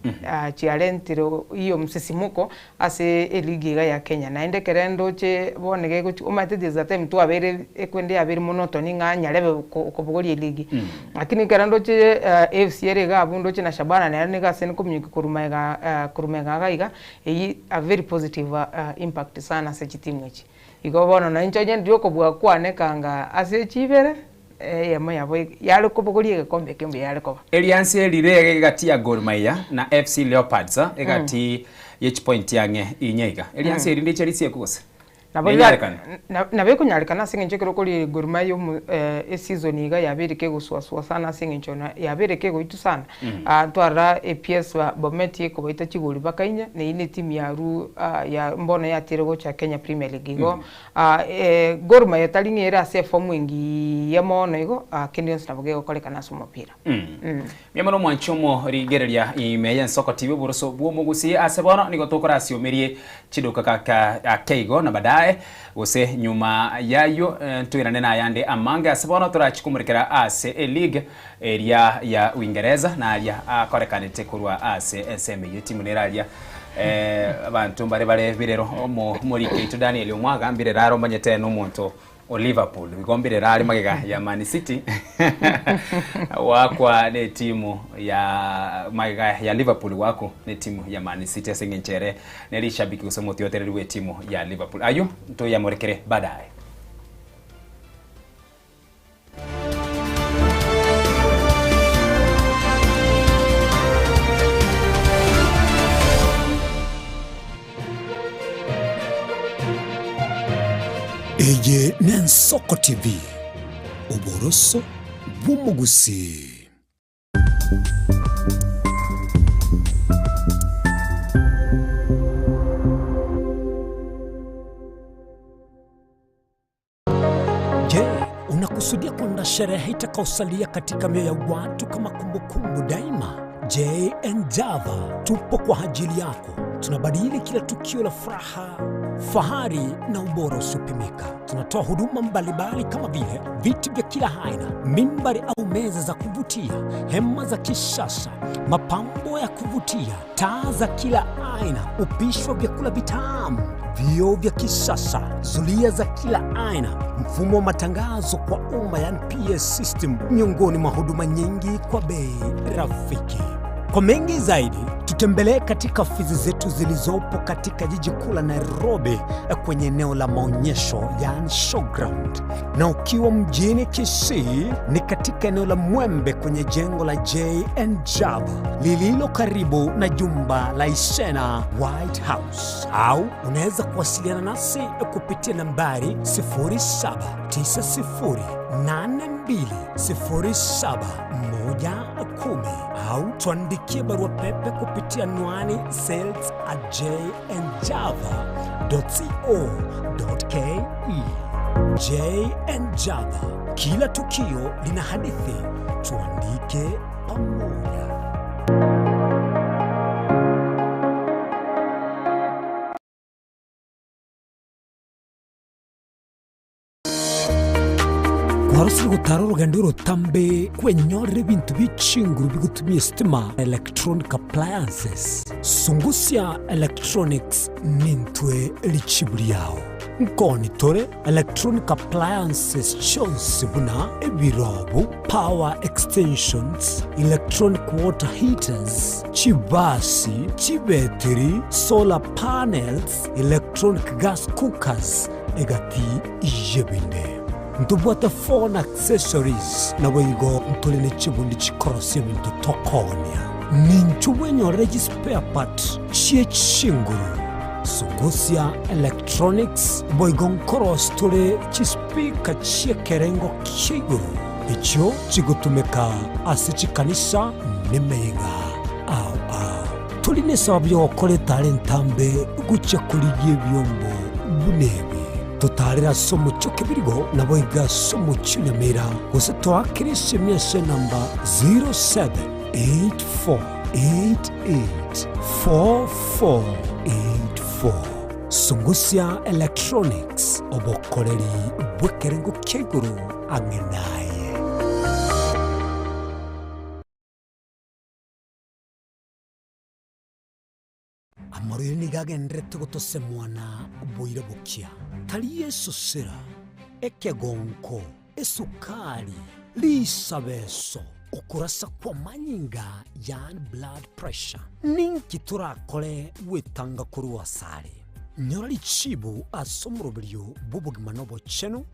chiarentire hiyo msisimuko Ase eligi iga ya Kenya naende ekere ndoche bono iga egochi omanyete there's a time twabeire ekwende yabeire monotony ng'a nyarebe kobogoria eligi. Lakini ekero ndoche AFC ere iga abwo ndoche na Shabana nere nigo ase nkominyokia korwa magega korwa magega iga iga, eyio a very positive impact sana ase chitimu echi. Igo bono nainche onye ndiri okobua kwane kanga ase echi ibere, Eyemo yabo yare kobogoria egekombe ekio mbuya yare koba. Erianse rire egati ya Gor Mahia na FC Leopards egati ye chipointi ang'e inye iga. Erianse eri ndiche risiekwe gose? Nabo Nenyarekane? Nabo ekonyarekana ase eng'encho ekero okoria Gor Mahia omo eseason iga yabeire kegosuasua sana ase eng'encho yabeire kegoitwa sana. Ntwarora APS Bomet ekobaita chigori mpaka inye, na eyio ne etimu yarwu ya mbono yatiire gocha Kenya Premier League. Igo Gor Mahia tari ng'a ere ase efomu engiya mono igo, kende gionsi nabo kegokorekana ase omopira. Mbuya mono mwanche omorigereria ime y'ensoko TV oboroso bw'omogusii ase bono nigo tokorasiomerie chiduka kaka ake igo na baadaye gose nyuma y'ayio ntoirane nayande amange ase bono torachi komorekera ase eleague eria ya Uingereza na aria akorekanete korwa ase ensemo eyio etimu nere aria abanto mbare bare birero omoriki oito Daniel Omwaga mbirero are omanyete nomonto o Liverpool igo mbirero are magega ya Man City goakwa netimu ya magega ya Liverpool goakwa netimu ya Man City ase eng'encho ere nerishabiki gose omotiotereri bw'etimu ya Liverpool. Ayio ntoyamorekere baadaye. Eye n'Ensoko TV, oboroso bw'omogusii. Je, unakusudia kuandaa sherehe itakayosalia katika mioyo ya watu kama kumbukumbu daima? JN Java tupo kwa ajili yako. Tunabadili kila tukio la furaha, fahari na ubora usiopimika. Tunatoa huduma mbalimbali kama vile viti vya kila aina, mimbari au meza za kuvutia, hema za kisasa, mapambo ya kuvutia, taa za kila aina, upishi wa vyakula vitamu, vioo vya kisasa, zulia za kila aina, mfumo wa matangazo kwa umma, yani PA system, miongoni mwa huduma nyingi kwa bei rafiki. Kwa mengi zaidi, tutembelee katika ofisi zetu zilizopo katika jiji kuu la Nairobi kwenye eneo la maonyesho yani showground, na ukiwa mjini Kisii ni katika eneo la Mwembe kwenye jengo la JN Java lililo karibu na jumba la Isena White House, au unaweza kuwasiliana nasi kupitia nambari 0790820710 au tuandikie barua pepe kupitia anwani sales at jnjava.co.ke. JN Java, kila tukio lina hadithi, tuandike pamoja. Kwarosire gotara orogendo orotambe kwenyorera ebinto bie chinguru bigotumia esitima, electronic appliances. Sungusia Electronics nintwe richibu riao. Nkoni tore electronic appliances chionsi buna ebirobu, power extensions, electronic water heaters, chibasi, chibetiri, solar panels, electronic gas cookers, egati y'ebinde. Ntobwate phone accessories, naboigo ntore ne chibundi chikorosia ebinto tokoonia. Ninchwo bwenyorere chispare part chie chinguru, Sungusia Electronics, boigo nkorosia tore chispeaker chi'ekerengo kia igoro echio chigotumeka ase chikanisa nemeyega ao ao. Tori nesababu y'ogokora etara entambe gochia korigia ebiombo buna ebi. Totaarere ase omochie o Kebirigo, naboigo ase omochie o Nyamira, gose toakere esemi ase enamba 0784884484. Sungusia Electronics, obokoreri bw'ekerengo kia igoro ang'e naye. Amarwaire nigo agendererete gotosemwana boira bokia. Tari esosera, ekegonko, esukari, risabeso, okorasa kw'amanyinga yaani blood pressure. Ninki torakore gwetanga korwa asare? Nyora richibu ase omoroberio bw'obogima na obochenu,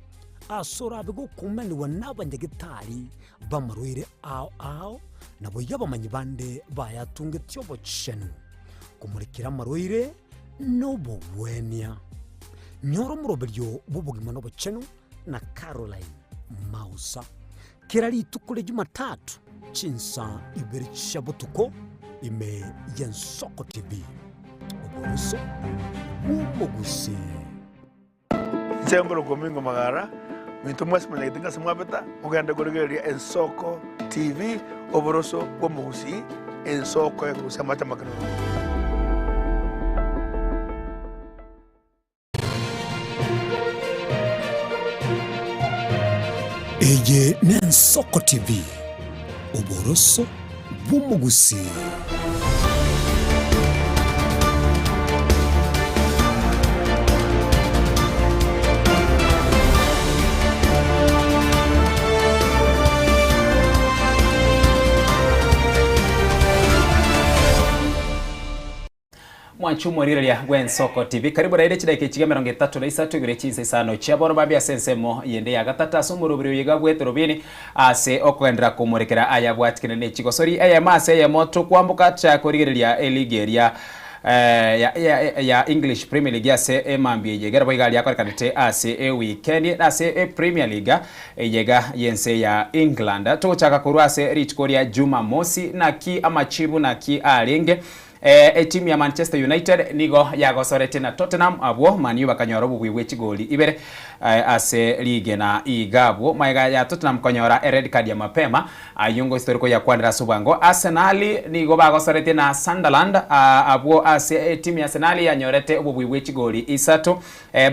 ase orabe gokumanigwa n'abanyagetari b'amarwaire ao ao, naboigo abamanyi bande bayatungetie obochenu, komorekera amarwaire nobogwenia. Nyora omoroberio bw'obogima nobochenu na Caroline Mausa kera rituko ria Jumatatu chinsa ibere chia botuko ime y'Ensoko TV. Oboroso bw'omogusii. Inche ngorokwa Omingo Magara, minto mwensi monyagete ng'a ase mwabeta, mogende korigereria Ensoko TV, oboroso bw'omogusii, ensoko ekorusia amache amakenunu. Eye n'Ensoko TV, oboroso bw'omogusii. Mwanche omorigereria bw'Ensoko TV. Karibu raire chidaika echiga 33 igoro chinsa isano chia bono mambia ase ensemo yende ya gatato ase omoroberi oyo iga bw'etorobini ase okogenderera komorekera aya bwatikire ne chigosori eyemo ase eyemo tokwamboka korigereria eligi eria eh, ya, ya, ya English Premier League ase emambia eye egere boiga riakorekanete ase ewikendi ase e Premier League eyega yense ya England. Togochaka korwa ase rituko ria Jumamosi naki amachibu naki arenge Etimu ya Manchester United nigo yagosoretie na Tottenham abwo Man U bakanyora obobui bwe chigoli ibere ase rigena iga abwo magega ya Tottenham konyora ered card ya mapema ayio ngosi tori koyakwanera ase obwango. Arsenal nigo bagosoretie na Sunderland abwo ase etimu ya Arsenal yanyorete obobui bwe chigoli isato.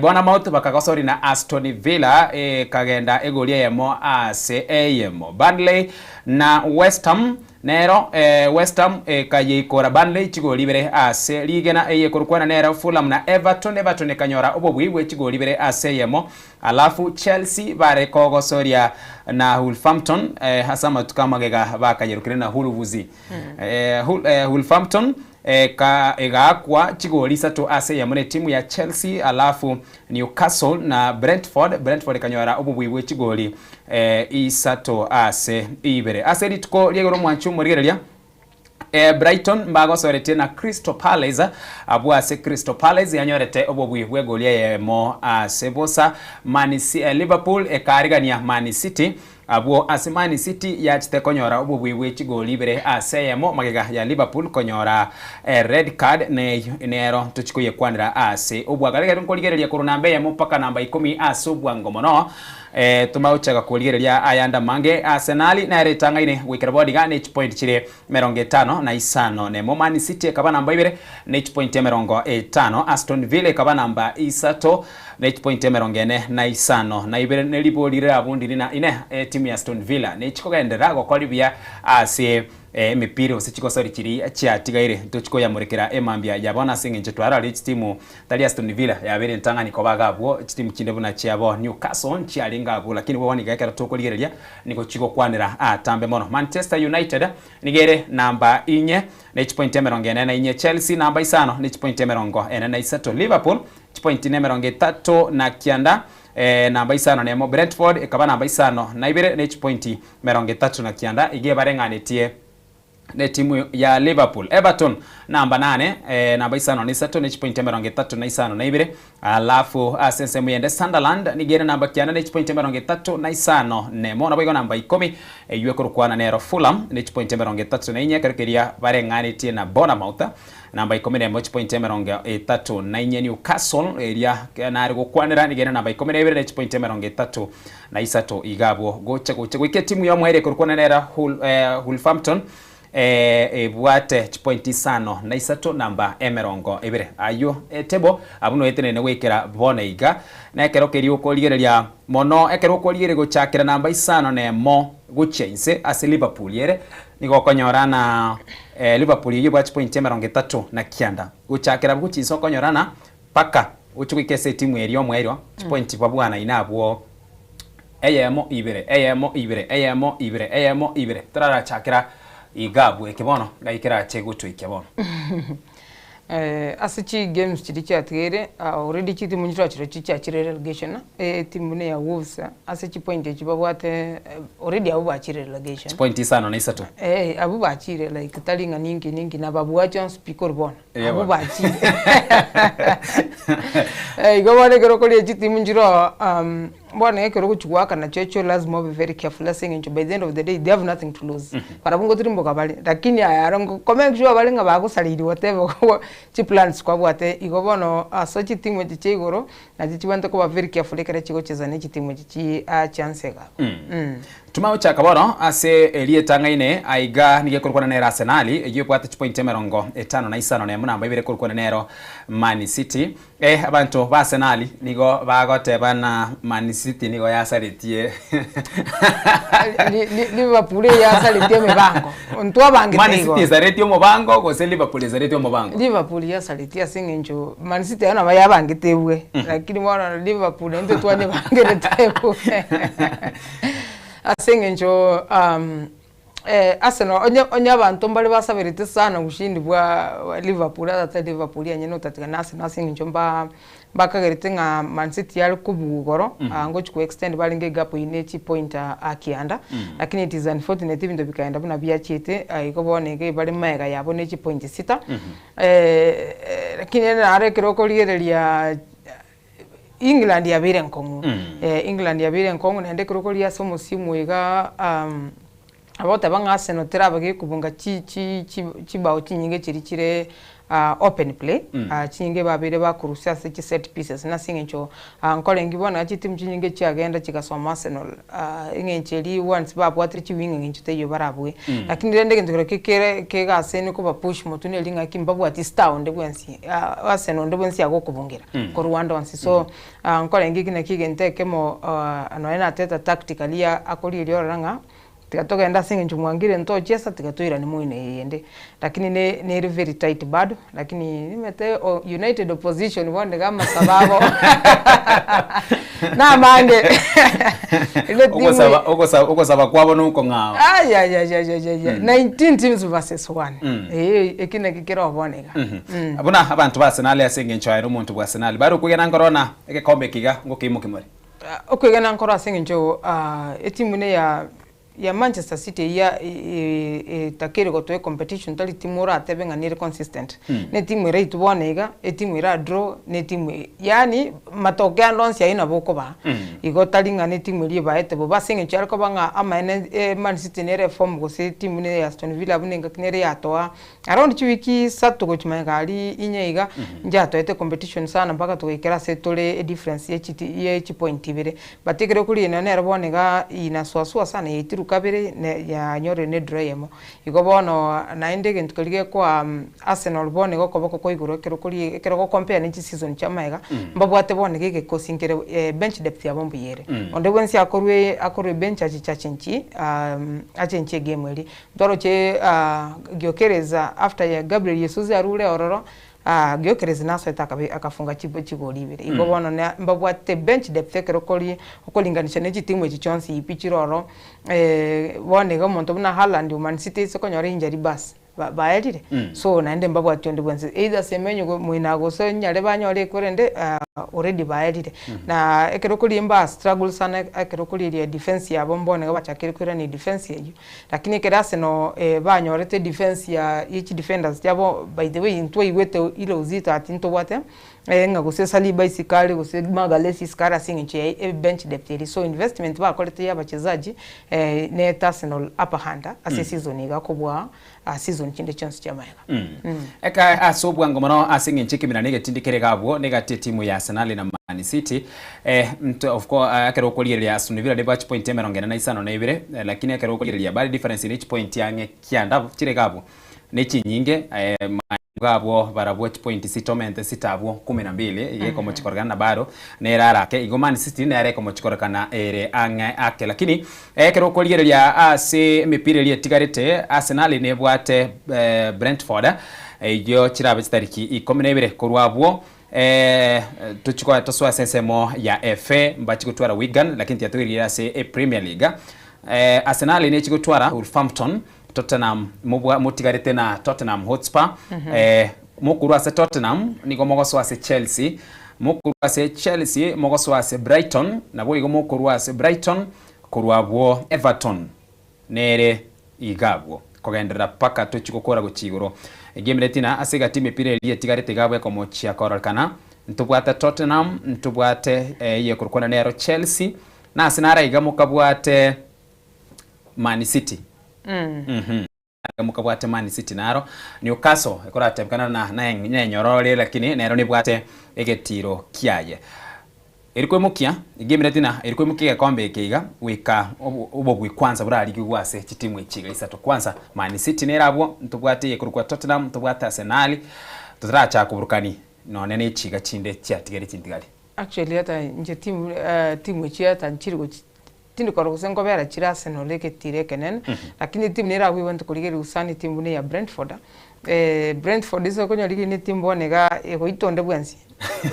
Bournemouth bakagosori na Aston Villa ekagenda egoli eyemo ase eyemo. Burnley na West Ham Nero West Ham ekayeikora Burnley chigoli ibere ase rigena eye ekorokwana nero Fulham na Everton. Everton ekanyora obobui bwe chigoli ibere ase eyemo. Alafu Chelsea bare kogosoria na Wolverhampton ase amatuko amagega bakayerokire na Wolves. Wolverhampton egaakwa chigoli isato ase eyemo ne timu ya Chelsea alafu Newcastle na Brentford, Brentford ekanyora obobui bwe chigoli isato ase ibere. Ase rituko ria igoro omwanchi omorigereria, Brighton mbagosoretie na Crystal Palace, abwo ase Crystal Palace yanyorete obobui bw'egoli eyemo ase bosa. Man Liverpool ekaarigania Man City Abwo ase Man City yachete konyora obobui bwe chigoli ibere ase eyemo magega ya Liverpool konyora red card nero tochi koyekwanera ase obwagare. Ekero nkorigereria korwa namba eyemo mpaka namba ikomi ase obwango mono tomagochaka korigereria ayande amange. Arsenal nere etang'aine goikera bono iga ne chipoint chire 51. Man City ekaba namba ibere ne chipoint 50. Aston Villa ekaba namba isato Ne chipointi 45 ne ribori rirabundi rina ine etimu ya Aston Villa nechikogenderera gokora buya ase emepira gose chigosori chiria chiatigaire. Ntochikoyamorekera emambia ya bono ase engencho twarorire chitimu tari Aston Villa yabeire entang'ani koba iga abwo chitimu chinde buna chiabo Newcastle nchiarenge abwo lakini bono iga ekero tokorigereria nigo chigokwanera atambe mono. Manchester United nigo ere namba inye ne chipointi 44, Chelsea namba isano ne chipointi 43, Liverpool. Chipointi nemerongo etato na kianda, namba isano nemo Brentford ekaba namba isano na ibere ne chipointi merongo etato na kianda, iga ebareng'anetie netimu ya Liverpool. Everton namba nane, namba isano na isato ne chipointi emerongo etato na isano na ibere, alafu ase ensemo eyende Sunderland nigo ere namba kianda ne chipointi emerongo etato na isano nemo, naboigo namba ikomi eywo ekorokwana nero Fulham ne chipointi emerongo etato na inye, ekero keria bareng'anetie na Bournemouth. Namba ikomi nemo chipointi emerongo etato na inye Newcastle eria nare gokwanera nigo ere namba ikomi na ibere ne chipointi emerongo etato na isato iga abwo gocha gocha goika etimu y'omoerio ekorokwana nera Hull, eh, Wolverhampton eh, ebwate chipointi isano na isato namba emerongo ebere ayio etebo abwo noetenene goikera bono iga na ekero keria okorigereria mono ekero okorigereria gochakera namba isano na emo gochia inse ase Liverpool ere nigo okonyora na Liverpool eyio ebwate chipointi emerongo etato na kianda. Gochakera abwo gochia inse okonyora na paka gochia goika ase etimu eria omoerio chipointi babwanaine abwo eyemo ibere eyemo ibere eyemo ibere eyemo ibere torarachakera iga abwo eke bono ngai kerache gotoikia bono. Ase chigames chiria chiatigaire already chitimu nchirochire chiachire relegation, etimu buna ya Wolves ase chipoint echi babwate already abwo bachire relegation. Chipoint isano na isato. Eh, abwo bachire like tari ng'a ninki ninki nababua chionsi pi korwa bono, Eh, abwo bono. bachire. Igo bono ekero okoria chitimu nchiroo Bono ekero ogochia goaka nachio echio lazima obe very careful ase eng'encho by the end of the day they have nothing to lose. Barabwo ngotirimboka bare, lakini aye aro ngo ko make sure bare ng'a bagosareirie whatever chiplans kwabwate. Igo bono ase chitimu echi chia igoro, nachio chibwenerete koba very careful ekero chigochesa ne chitimu echi chi chia nse iga abwo. Tuma gochaka bono ase erietang'aine aiga nigo ekorokwana nero Arsenali, eyio ebwate chipointi emerongo etano na isano na emo namba ibere ekorokwana nero Man City. Eh, abanto ba Arsenali nigo bagoteba na Man City nigo yasaretie. Liverpool eyasaretie emibango. Ntwabangete Man igo. City esaretie omobango gose Liverpool esaretie omobango? Liverpool yasaretie ase eng'encho Man City aye nabo yabangete ebwe, lakini bono Liverpool naintwe twanyebangerete ebwe. Ase eng'encho Arsenal onye onye abanto mbare basaberete sana ushindi bwa Liverpool ata tari Liverpool enyene otatiga na Arsenal ase eng'encho mba mbakagerete ng'a Man City yare kobua igoro ngochia ko extend barenge egap eyio ne chipoint kianda lakini it is unfortunate ebinto bikaenda buna biachiete igo bono iga ebare magega yabo ne chipoint sita lakini naro ekero okorigereria England yabeire enkong'u, England yabeire enkong'u naende ekero okoria ase omosimu iga abagoteba ng'a Arsenal teraba gekobunga chi chi chi chibao chinyinge chiria chire open play, chinyinge babeire bakorusia ase chi set pieces nase eng'encho nkorenge bono iga chitimu chinyinge chiagenda chigasoma Arsenal eng'encho eria once babwatire chiwing eng'encho teiyo barabue. Lakini rende egento kerokio kere kegaseni koba push motwe neri ng'aki mbabwati star onde bwensi. Arsenal onde bwensi agokobungera korwa ande onsi so nkorenge eki naki egento ekemo nonya na Arteta tactically akorigeria ororo ng'a tiga togende ase eng'encho mwangire ntochiesa tiga toirane moino eye yende lakini ne nere very tight bado lakini nimanyete united opposition bono iga amasabo abo namange Ere timu Ogosaba ogosaba ogosaba kwabo nokong'ao. Ayayayayaya 19 teams versus one eh eki naki kere bono iga. Buna abanto ba Arsenal ase engencho aye nomonto bwa Arsenal bare okwegena nkoro na egekombe eke iga ngokeimoki more. Okwegena nkoro ase eng'encho etimu ne ya Manchester City eyio etakeire gotoa ecompetition tari timu oratebe ng'a nere consistent. Ne etimu eraitwe bono iga, etimu era draw, ne etimu yaani matokeo ande onsi ayio nabo okobaa. Igo tari ng'a ne etimu eria ebaete bobe ase eng'encho yare koba ng'a amaene Man City nere eform gose etimu ne ya Aston Villa buna engaki nere yatoa Around chiwiki isato gochia magega aria inye iga, nchiatoete competition sana mpaka togaikera ase tore edifference ye chiti ye chipoint ibere. But ekero okoriina nere bono iga inasuasua sana yaitirwe kabere ne yanyorire ne draw eyemo. Igo bono naende egento keria gekoa Arsenal bono iga okoboko kwa igoro ekero okoria ekero ogocompare ne chiseason chia magega, mbabwate bono iga egekosi nkere bench depth yabo mbuya ere. Onde bwensi akorwe akorwe bench achiche achenchi achenchie egame eria. Ntoroche Gyokeres after ya Gabriel Jesus arure ororo, Gyokeres nasoete akabe akafunga chigori ibere. Igo bono ne mbabwate bench depth ekero okori okoringanisha ne chitimu echi chionsi pi chire ororo, bono iga omonto buna Haaland o Man City ase okonyora injury bas. Baerire so naende mbabwati onde bwensi either Semenyo go moina gose nyare banyore korende already baerire. Na ekero koria mba struggle sana ekero koriria defense yabo mbono iga bachakire koirania defense eyio. Lakini ekero Arsenal banyorete defense ya ye chidefenders chiabo by the way ntwaigwete ile uzito ati ntobwate ng'a gose Saliba isiko are gose Magalhaes isiko are ase eng'encho ya ebench depth eria. So investment bakorete ya abachezaji nete Arsenal upper hand ase eseason iga kobua season chinde chionsi chia magega. Eka ase obwango mono ase eng'encho ekemira na egetindi kere iga abwo negati etimu ya Arsenal na Man City of course ekero okorigereria Aston Villa nigo chipointi 45 lakini ekero okorigereria bare difference ne chipointi ang'e kianda chire iga abwo ne chinyinge Iga abwo barabwo chipointi sita omente sita abwo kumi na mbili, iga ekomochikorekana na bado nere arake. Igo Man City nere ekomochikorekana ere ang'e ake. Lakini ekero okorigereria ase emepira eria etigarete, Arsenal nebwate Brentford eyio chirabe chitariki ikomi na ibere korwa abwo tochikoa tosoe ase ensemo ya FA mbachi gotwara Wigan lakini tiatogereire ase Premier League. Arsenal nechigotwara Wolverhampton Tottenham mobwa motigarete na Tottenham Hotspur eh, mokorwa ase Tottenham nigo mogosoa ase Chelsea, mokorwa ase Chelsea mogosoa ase Brighton, naboigo mokorwa ase Brighton korwa abwo Everton nere iga abwo kogenderera paka tochie gokora gochia igoro. Egame retina ase egati emepira eria etigarete iga abwo ekomochia kororekana ntobwate Tottenham, ntobwate eyekorokwana nero Chelsea, na ase naro iga mokabwate Man City. Mhm. Mokabwate Man City naro Newcastle ekoratebekana na nenyorore lakini nero nebwate egetiro kiaye. Eri koimokia egame retina eri koimokia egekombe eke iga goika obobui kwanza borarigigwe ase chitimu echi iga isato. Kwanza Man City nere abwo ntobwate eyekorokwa Tottenham ntobwate Arsenal totarachaka koburukani nonye ne chiga chinde chiatigaire chintigari. Actually hata inche timu timu echi hata nchiri gochi Tindi korora gose nkobera chire Arsenal egetiro ekenene, lakini etimu nere abwo ebwenerete korigereria gusana etimu buna eya Brentford. Brentford ase okonyora rigiya ne etimu bono iga egoita onde bwensi,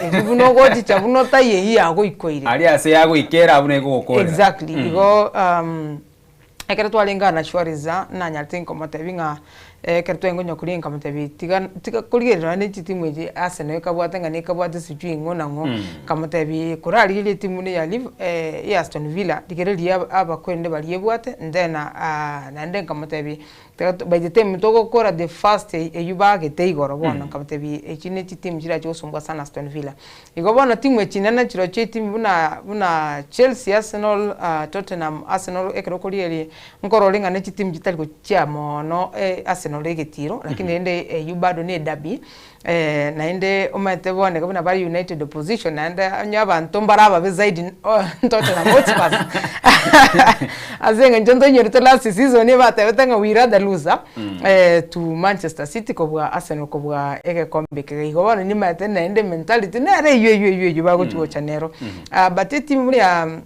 eri buna ogochicha buna otaiyo eywo yagoikoire. Aria ase yagoikera abwo nigo egogokorera. Exactly, igo ekero twarenge aa na Shwariza nanyarete nkomotebia ng'a ekero twarenge konya koria nkamotebia tiga tiga korigereria nonye ne chitimu echi Arsenal ekabwate ng'a nekabwate sijui ng'o na ng'o, nkamotebia korarigereria etimu buna eya Liv ya Aston Villa rigereria abakwende baria ebwate then naende nkamotebia tiga by the time togokora the first eywo bagete igoro bono nkamotebia echi ne chitimu chirache gosumbua sana Aston Villa. Igo bono timu echi nene chirochio etimu buna buna Chelsea, Arsenal, Tottenham, Arsenal ekero okorigereria nkorore ng'a ne chitimu chitari gochia mono Arsenal egetiro lakini rende eyio bado ne edabi naende omanyete bono iga buna bare United Opposition naende onye abanto mbare ababe zaidi Tottenham Hotspurs ase eng'encho ntoinyorete last season ebatebete ng'a we rather lose to Manchester City kobua Arsenal kobua egekombe eke. Igo bono nimanyete naende mentality nere eywo eywo eywo eywo bagochi gocha nero. But etimu buna ya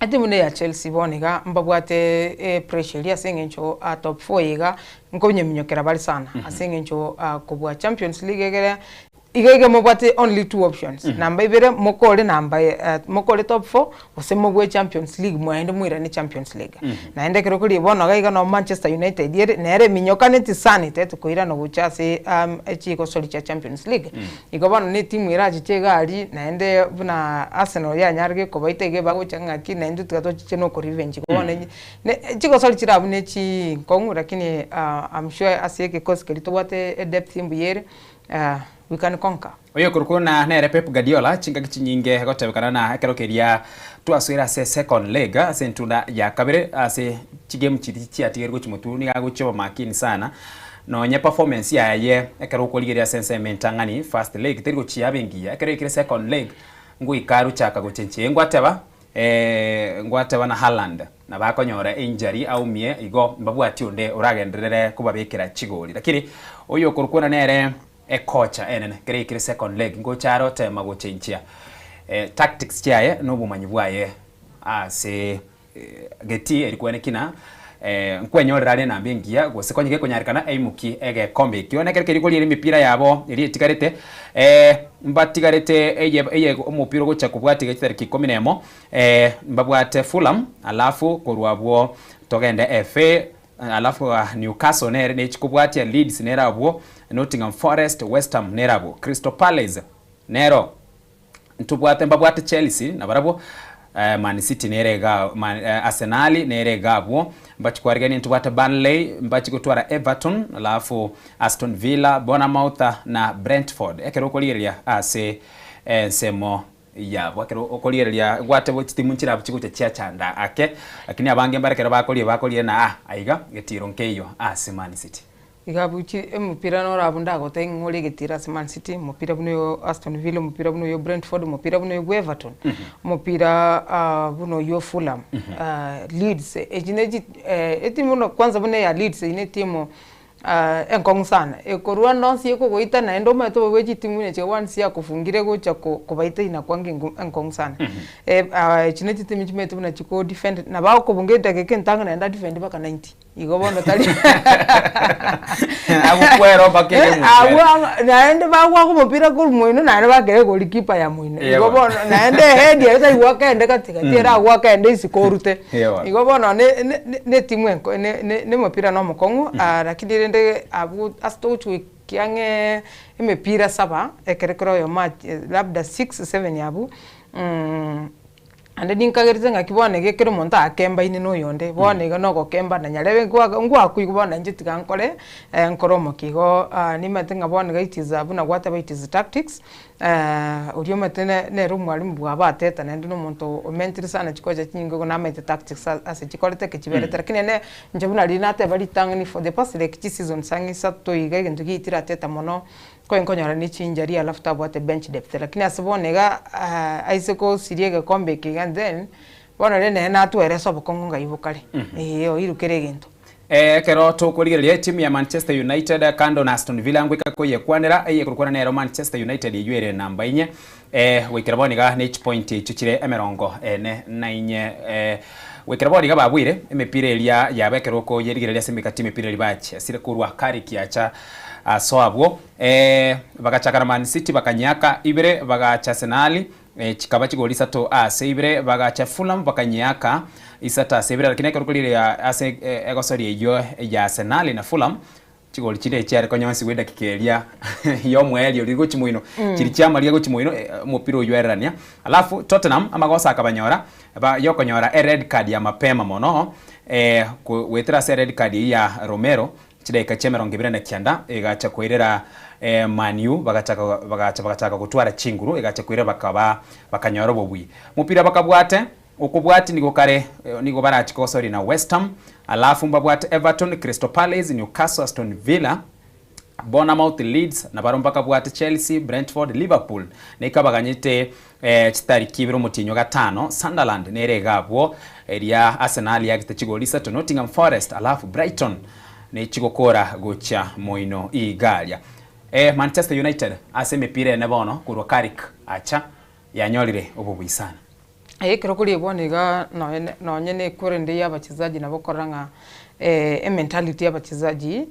etimu buna eya Chelsea bono iga mbabwate epressure eria ase eng'encho top four iga nkonyeminyokera bare sana ase eng'encho kobua Champions League egere Iga iga mobwate only two options, namba ibere mokore namba mokore top four gose mobue Champions League mwaende moirane Champions League. Naende ekero koria bono iga iga noo Manchester United ere nere eminyokaneti sana etaete koirana gocha ase chigosori chia Champions League. Igo bono na etimu erachiche iga aria naende buna Arsenal yanyarire kobaita iga ebagocha ng'aki naintwe tiga tochiche na okorevenge. Igo bono ne chigosori chire abwo ne chinkong'u lakini I'm sure ase egekosi keria tobwate edepth mbuya ere. We can conquer. Oyokorokwa na nere Pep Guardiola chingaki chinyinge gotebekana na ekero keria twasoire ase second leg ase entunda ya kabere ase chigame chiria chiatigerwe gochia motwe nigo agochia oba makini sana nonye performance yaye ekero okorigereria ase ensemo entang'ani first leg teri gochia yabe engiya ekero yaikire second leg ngoika arochaka gochenchia ngwateba Ngwateba na Haaland nabo akonyora einjury aumie igo mbabwati onde oragenderere kobabekera chigori. Lakini oyo okorokwana nere ekocha enene kere ekire second leg ngocha are otema gochenchia tactics chiaye na obomanyi bwaye ase getii eri kwenekina nkwenyorera are enamba engiya gose konye gekonyarekana aimokie egekombe ekio. Nekero keria koriera emepira yabo eria etigarete mbatigarete eye eye omopira ogocha kobwatia chitariki ikomi na emo mbabwate Fulham alafu korwa abwo togende FA. Alafu Newcastle nere nechi kobwatia, Leeds nere abwo, Nottingham Forest, West Ham nere abwo, Crystal Palace nero ntobwate mbabwate Chelsea nabarabwo, Man City nere iga Man Arsenal nere iga abwo, mbachi kwarigania ntobwate Burnley, mbachi gotwara Everton, alafu Aston Villa, Bournemouth na Brentford ekero okorigereria ase ensemo yabo. Ekero okorigereria gwatebwa chitimu nchire chigocha chiachanda ake, lakini abange mbare ekero bakoria bakoria na aa aiga getiro nkeiyo ase Man City. Iga abwo chi emopira noro abwo ndagotebie ng'a ore egetiro ase Man City, omopira buna oyo Aston Villa, omopira buna oyo Brentford, omopira buna oyo bwa Everton, omopira buna oyio Fulham, Leeds, echi ne chi etimu buna kwanza buna eya Leeds eyio ne etimu enkong'u sana, ekorwa ande onsi ekogoita naende omanyete obobe bwe chitimu buna echi once yakofungire gocha ko kobaita inakwanga engo enkong'u sana. Echi ne chitimu chimanyete buna chiko defend, nabo agokobunga edageka entang'ani naende adefend mpaka ninety, igo bono tari Agokwera mpaka ere omochie. Abwo aba naende bagwaka omopira korwa moino naende bakere golikipa ya moino, igo bono naende ehead ere tari goaka ende gatigati ere agoaka ende isiko orute. Igo bono ne ne ne etimu enko ne ne ne omopira na omokong'u lakini rende abwo ase togochi goikia ang'e emepira saba, ekero kera oyomo achi labda six, seven abwo. Naende ninkagerete ng'aki bono iga ekero omonto akembaine na oyonde, bono iga nogokembana nyarebe nkwa ngwakoigwa bono inche tiga nkore nkore omokia igo nimanyete ng'a bono iga it is buna gwateba it is tactics oria omanyete ne nere omwalimu bwabo Arteta naende na omonto omentire sana chikocha chinyinge igo namanyete tactics ase chikorete eke chiberete lakini ene inche buna riria nateba ritang'ani for the past like chiseasons ang'e isato iga egento giaitire Arteta mono Nkoe nkonyora ne chinjari alafu tabwate bench depth lakini ase bono iga aise gosiria egekombe eke iga then bono rende nere natwere ase obokong'u ngai bokare eeh oirwe kera egento. Ekero tokorigereria etimu ya Manchester United kando na Aston Villa ngoika koyekwanera eye ekorokwana nero Manchester United eywo ere namba inye goikera bono iga ne chipointi echio chire emerongo ene na inye goikera bono iga babuire emepira eria yabo ekero okoyerigereria ase emegati emepira eria bachesire korwa Carrick acha Aso abwo bagachaka na Man City bakanyeaka ibere, bagacha Arsenal chikaba chigori isato ase ibere, bagacha Fulham bakanyeaka isato ase ibere. Lakini ekero korigereria ase egosoria eyio ya Arsenal na Fulham, chigori chiria echiare konyonsigwa edakika eria y'omoerio riria gochia moino, chiria chiamaria gochia moino omopira oyio oererania. Alafu Tottenham amagoso akabanyora yokonyora ered card ya mapema mono goetera ase ered card eyio ya Romero. Chidaeka chi'emerongo ebere na kianda egacha koirera Man U bagachaka bagacha bagachaka gotwara chinguru egacha koirera bakaba bakanyora obobui. Mopira bakabwate okobwati nigo kare nigo barachi kogosoria na West Ham alafu mbabwate Everton, Crystal Palace, Newcastle, Aston Villa, Bournemouth, Leeds na barobwo mbakabwate Chelsea, Brentford, Liverpool na ekabaganyete chitariki ibere omotienyi o gatano Sunderland nere iga abwo eria Arsenal yagete chigoli isato Nottingham Forest alafu Brighton nechigokora gochia moino igaria. Manchester United ase emepira ene bono korwa Carrick acha yanyorire obobui sana. Ekero koria bono iga nonye nonye na ekorende ya abachezaji nabo okorora ng'a ementality ya abachezaji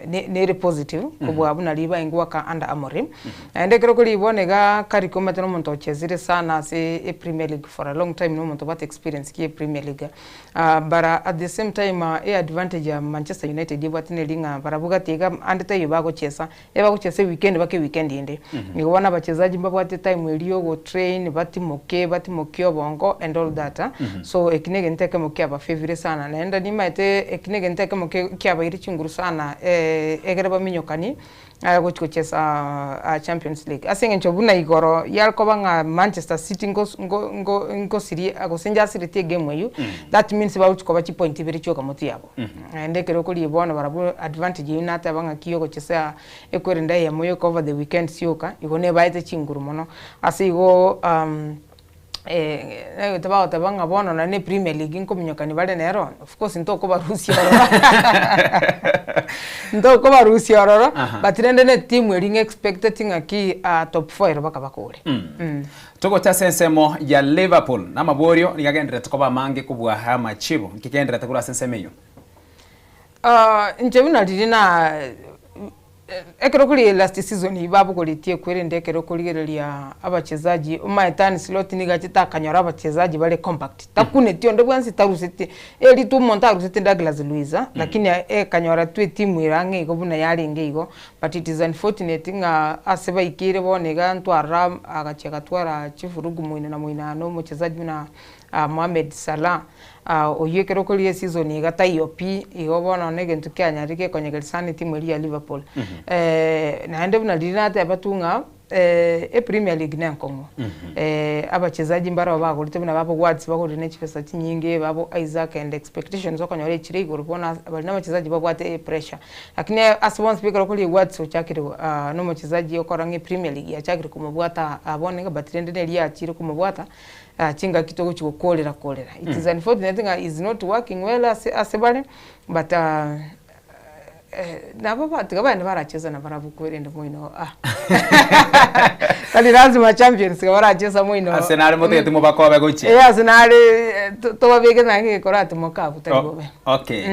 ne nere positive kobua buna riria baengwa goaka under Amorim. Naende ekero koria bono iga Carrick omanyete na omonto ochezire sana ase epremier league for a long time na omonto obwate experience ki epremier league. But at the same time eadvantage ya Manchester United ebwate neri ng'a barabwo gati iga ande taiyo bagochesa Ebagochesa ewikendi mpaka ewikendi ende. Nigo bono abachezaji mbabwate time eria yogotrain, batimoke, batimokie obongo and all that. So eki negento ekemo kiabafavire sana. Naende nimaete eki negento ekemo kiabaire chinguru sana egere baminyokani gochi gochesa Champions League. Ase eng'encho buna igoro yare koba ng'a Manchester City ngos ngo ngo ngosirie gose njasiretie egame eywo, that means bagochi koba chipoint ibere chioka motwe yabo. Naende ekero okoria bono barabwo advantage eyio nateba ng'aki yogochesea ekwerende eyemo yoka over the weekend sioka, igo nebaete chinguru mono. Ase igo egento bagoteba ng'a bono nonye na epremier league nkominyokani bare nero, of course ntokobarusia ororo ntokobarusia ororo, but rende na etimu eria ng'expecteti ng'aki top four ero bakabakore. Togocha ase ensemo ya Liverpool, na amaborio nigo agendererete koba amange kobua amachibu. Nki kegendererete korwa ase ensemo eyio? Inche buna riria na Ekero kori last season babogoretie kwerende ekero okorigereria abachezaji omanyete Arne Slot nigo achete akanyora abachezaji bare compact takuneti onde bwensi taruseti eri tu omonto aruseti Douglas Luiz lakini ekanyora tu etimu ere ang'e igo buna yarenge igo but it is unfortunate ng'a ase baikeire bono iga ntwarora agachia agatwara chifurugu moino na moino na omochezaji buna Mohamed Salah Oyio ekero okorire eseason iga taiyo pi, igo bono negento kianyarire gekonyegeria sana etimu eria ya Liverpool. Naende buna riria nateba tu ng'a epremier league nenkong'u. Abachezaji mbarabwo bagorete buna babo Wirtz bagorire ne chibesa chinyinge, babo Isak and expectations okonyora echire igoro bono ase baria nabachezaji babwate epressure. Lakini ase bonsi pi ekero okorire Wirtz ochakire nomochezaji okora ng'a epremier league yachakire komobwata bono iga but rende neria yachire komobwata chingaki togochia gokorera korera. It is unfortunate ng'a is not working well ase ase bare but nabo ba tiga baende barachesa nabarabwo kwerende moino ah tari lazima champions tiga barachesa moino Arsenal motagete mobakobe gochia. Eh Arsenal tobabeke naende egekora ati mokabu tari bobe. Okay.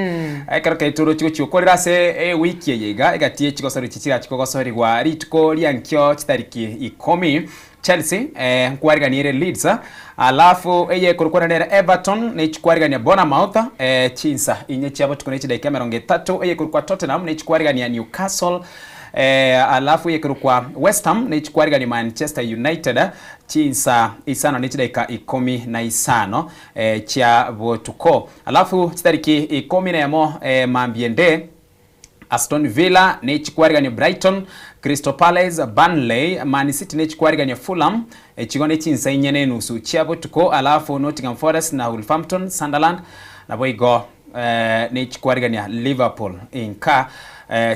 Ekero keri torochi gochia gokorera ase ewiki eye iga egati ye chigosori echi chirachi kogosorigwa rituko ria nkio chitariki ikomi Chelsea nkwarigania ere Leeds, alafu eye ekorokwana nere Everton nechikwarigania Bournemouth chinsa inye chia botuko ne chidaika emerongo etato, eye ekorokwa Tottenham nechikwarigania Newcastle, alafu eye ekorokwa West Ham nechikwarigania Manchester United chinsa isano ne chidaika ikomi na isano chia botuko. Alafu chitariki ikomi na emo mambia ende Aston Villa nechikwarigania Brighton, Crystal Palace, Burnley, Man City nechikwarigania Fulham, echigo ne chinsa inye na enusu chia botuko, alafu Nottingham Forest na Wolverhampton, Sunderland naboigo nechikwarigania Liverpool inka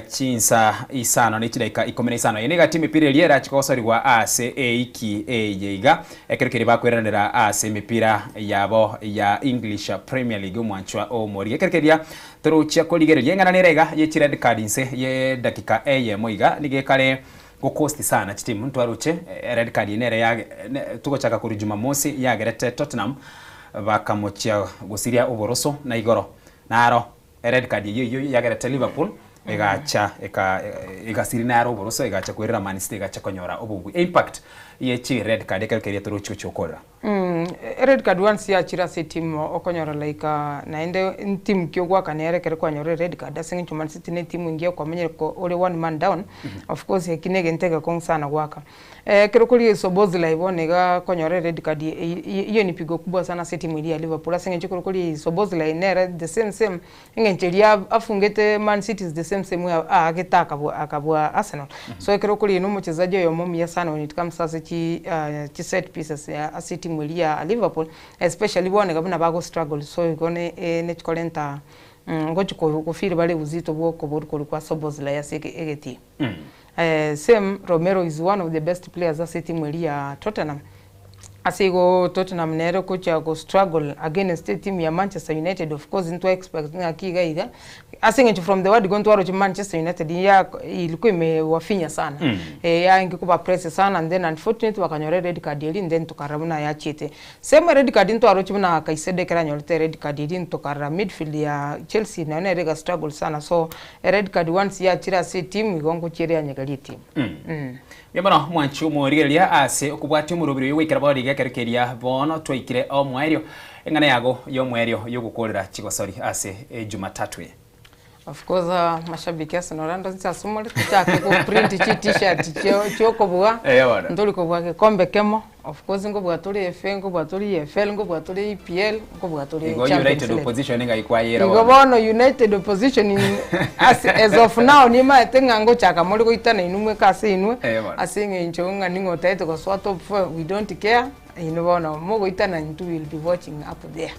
chinsa isano ne chidaika ikomi na isano. Eye negati emepira eria erache kogosorigwa ase eiki eye iga ekero keria bakweranera ase emepira yabo ya English Premier League omwanchwa omorigia. Ekero keria Torochia korigereria eng'ana nere iga ye chired card inse ye dakika eyemo iga nigo ekare gokosti sana chitimu ntwaroche red card eye nere ya togochaka korwa jumamosi yagerete Tottenham bakamochia gosiria oboroso na igoro naro red card eyio eyio yagerete Liverpool egacha eka egasiria naro oboroso egacha koirera Man City egacha konyora obobui impact ye chired card ekero keria torochi gochia gokorera. Red card once yachire ase etimu okonyora like naende ntimu ki ogoakana ere ekero kwanyorire red card ase eng'encho Man City ne etimu engiya okwamenyire ko ore one man down of course eki na egento egekong'u sana goaka. Ekero korigia Szoboszlai bono iga konyora ered card eyio ni pigo kubwa sana ase etimu eria ya Liverpool ase eng'encho ekero korigia Szoboszlai nere the same same Eng'encho eria afungete Man City is the same same way aagete akabua akabua Arsenal. So ekero okorina na omochezaji oyomo omuya sana when it comes ase chi chi set pieces ase etimu eria ya Liverpool especially bono iga buna bago struggle so igo ne nechikorenta ngochi ko feel bare uzito bwa okoborwa korwa kwa Szoboszlai ase egetii. Same Romero is one of the best players ase etimu eria ya Tottenham. Ase igo Tottenham nere ogochia go struggle against etimu ya Manchester United of course ntwa expect ng'aki iga iga ase eng'encho from the word go ntwaroche Manchester United ya ilikuwa imewafinya sana mm. Eh, yaenge koba press sana and then unfortunately bakanyora red card eri then tokarora buna yachiete same red card ntwaroche buna Caicedo ekero anyorete red card eri ntokarora midfield ya Chelsea nayo nere ega struggle sana so red card once yachire ase etimu igo ngochia ere yanyegeria etimu mm. Mm. Mbuya mono mwanche omorigereria ase okobwatia omorobiri oyo goikera bono iga ekero keria bono twaikire omoerio eng'ana yago y'omoerio y'ogokoorera chigosori ase Ejumatatu eye. Of course mashabiki ase Orlando inche ase more tochake go print chi t-shirt chio chiokobua Eh, bono. ntori kobua gekombe kemo of course nkobua tore FA nkobua tore EFL nkobua tore EPL nkobua tore Igo Champions United League. opposition ng'ai kwayera Igo bono. bono United opposition in as as of now nimaete ng'a ngochaka more goitana inwe mweka ase inwe Eh, bono. ase eng'encho ng'a ning'o otaete gosoa top four we don't care Inwe bono mogoitana intwe will be watching up there.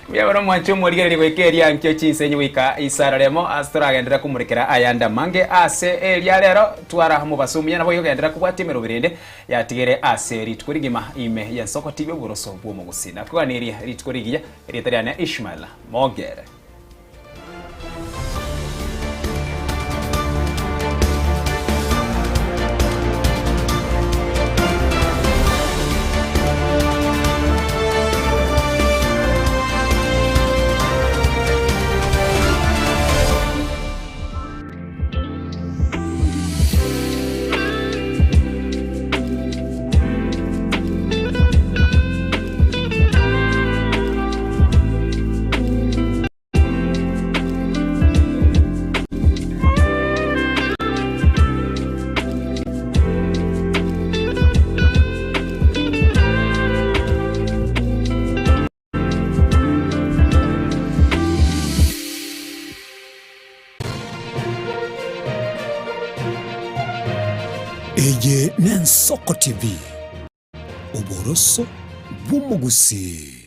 Mbuya mono mwanche omorigereria goika eria nkio chinsenyi goika isaro remo ase toragenderera komorekera ayande amange ase eria rero twara omobaso omuya nabo igogenderera kobwatia emeroberi ende yatigere ase rituko rigima ime y'ensoko TV oboroso bw'omogusii nakoganerie rituko rigiya erieta riane Ishmael Mogere. Ensoko TV, oboroso bw'omogusii.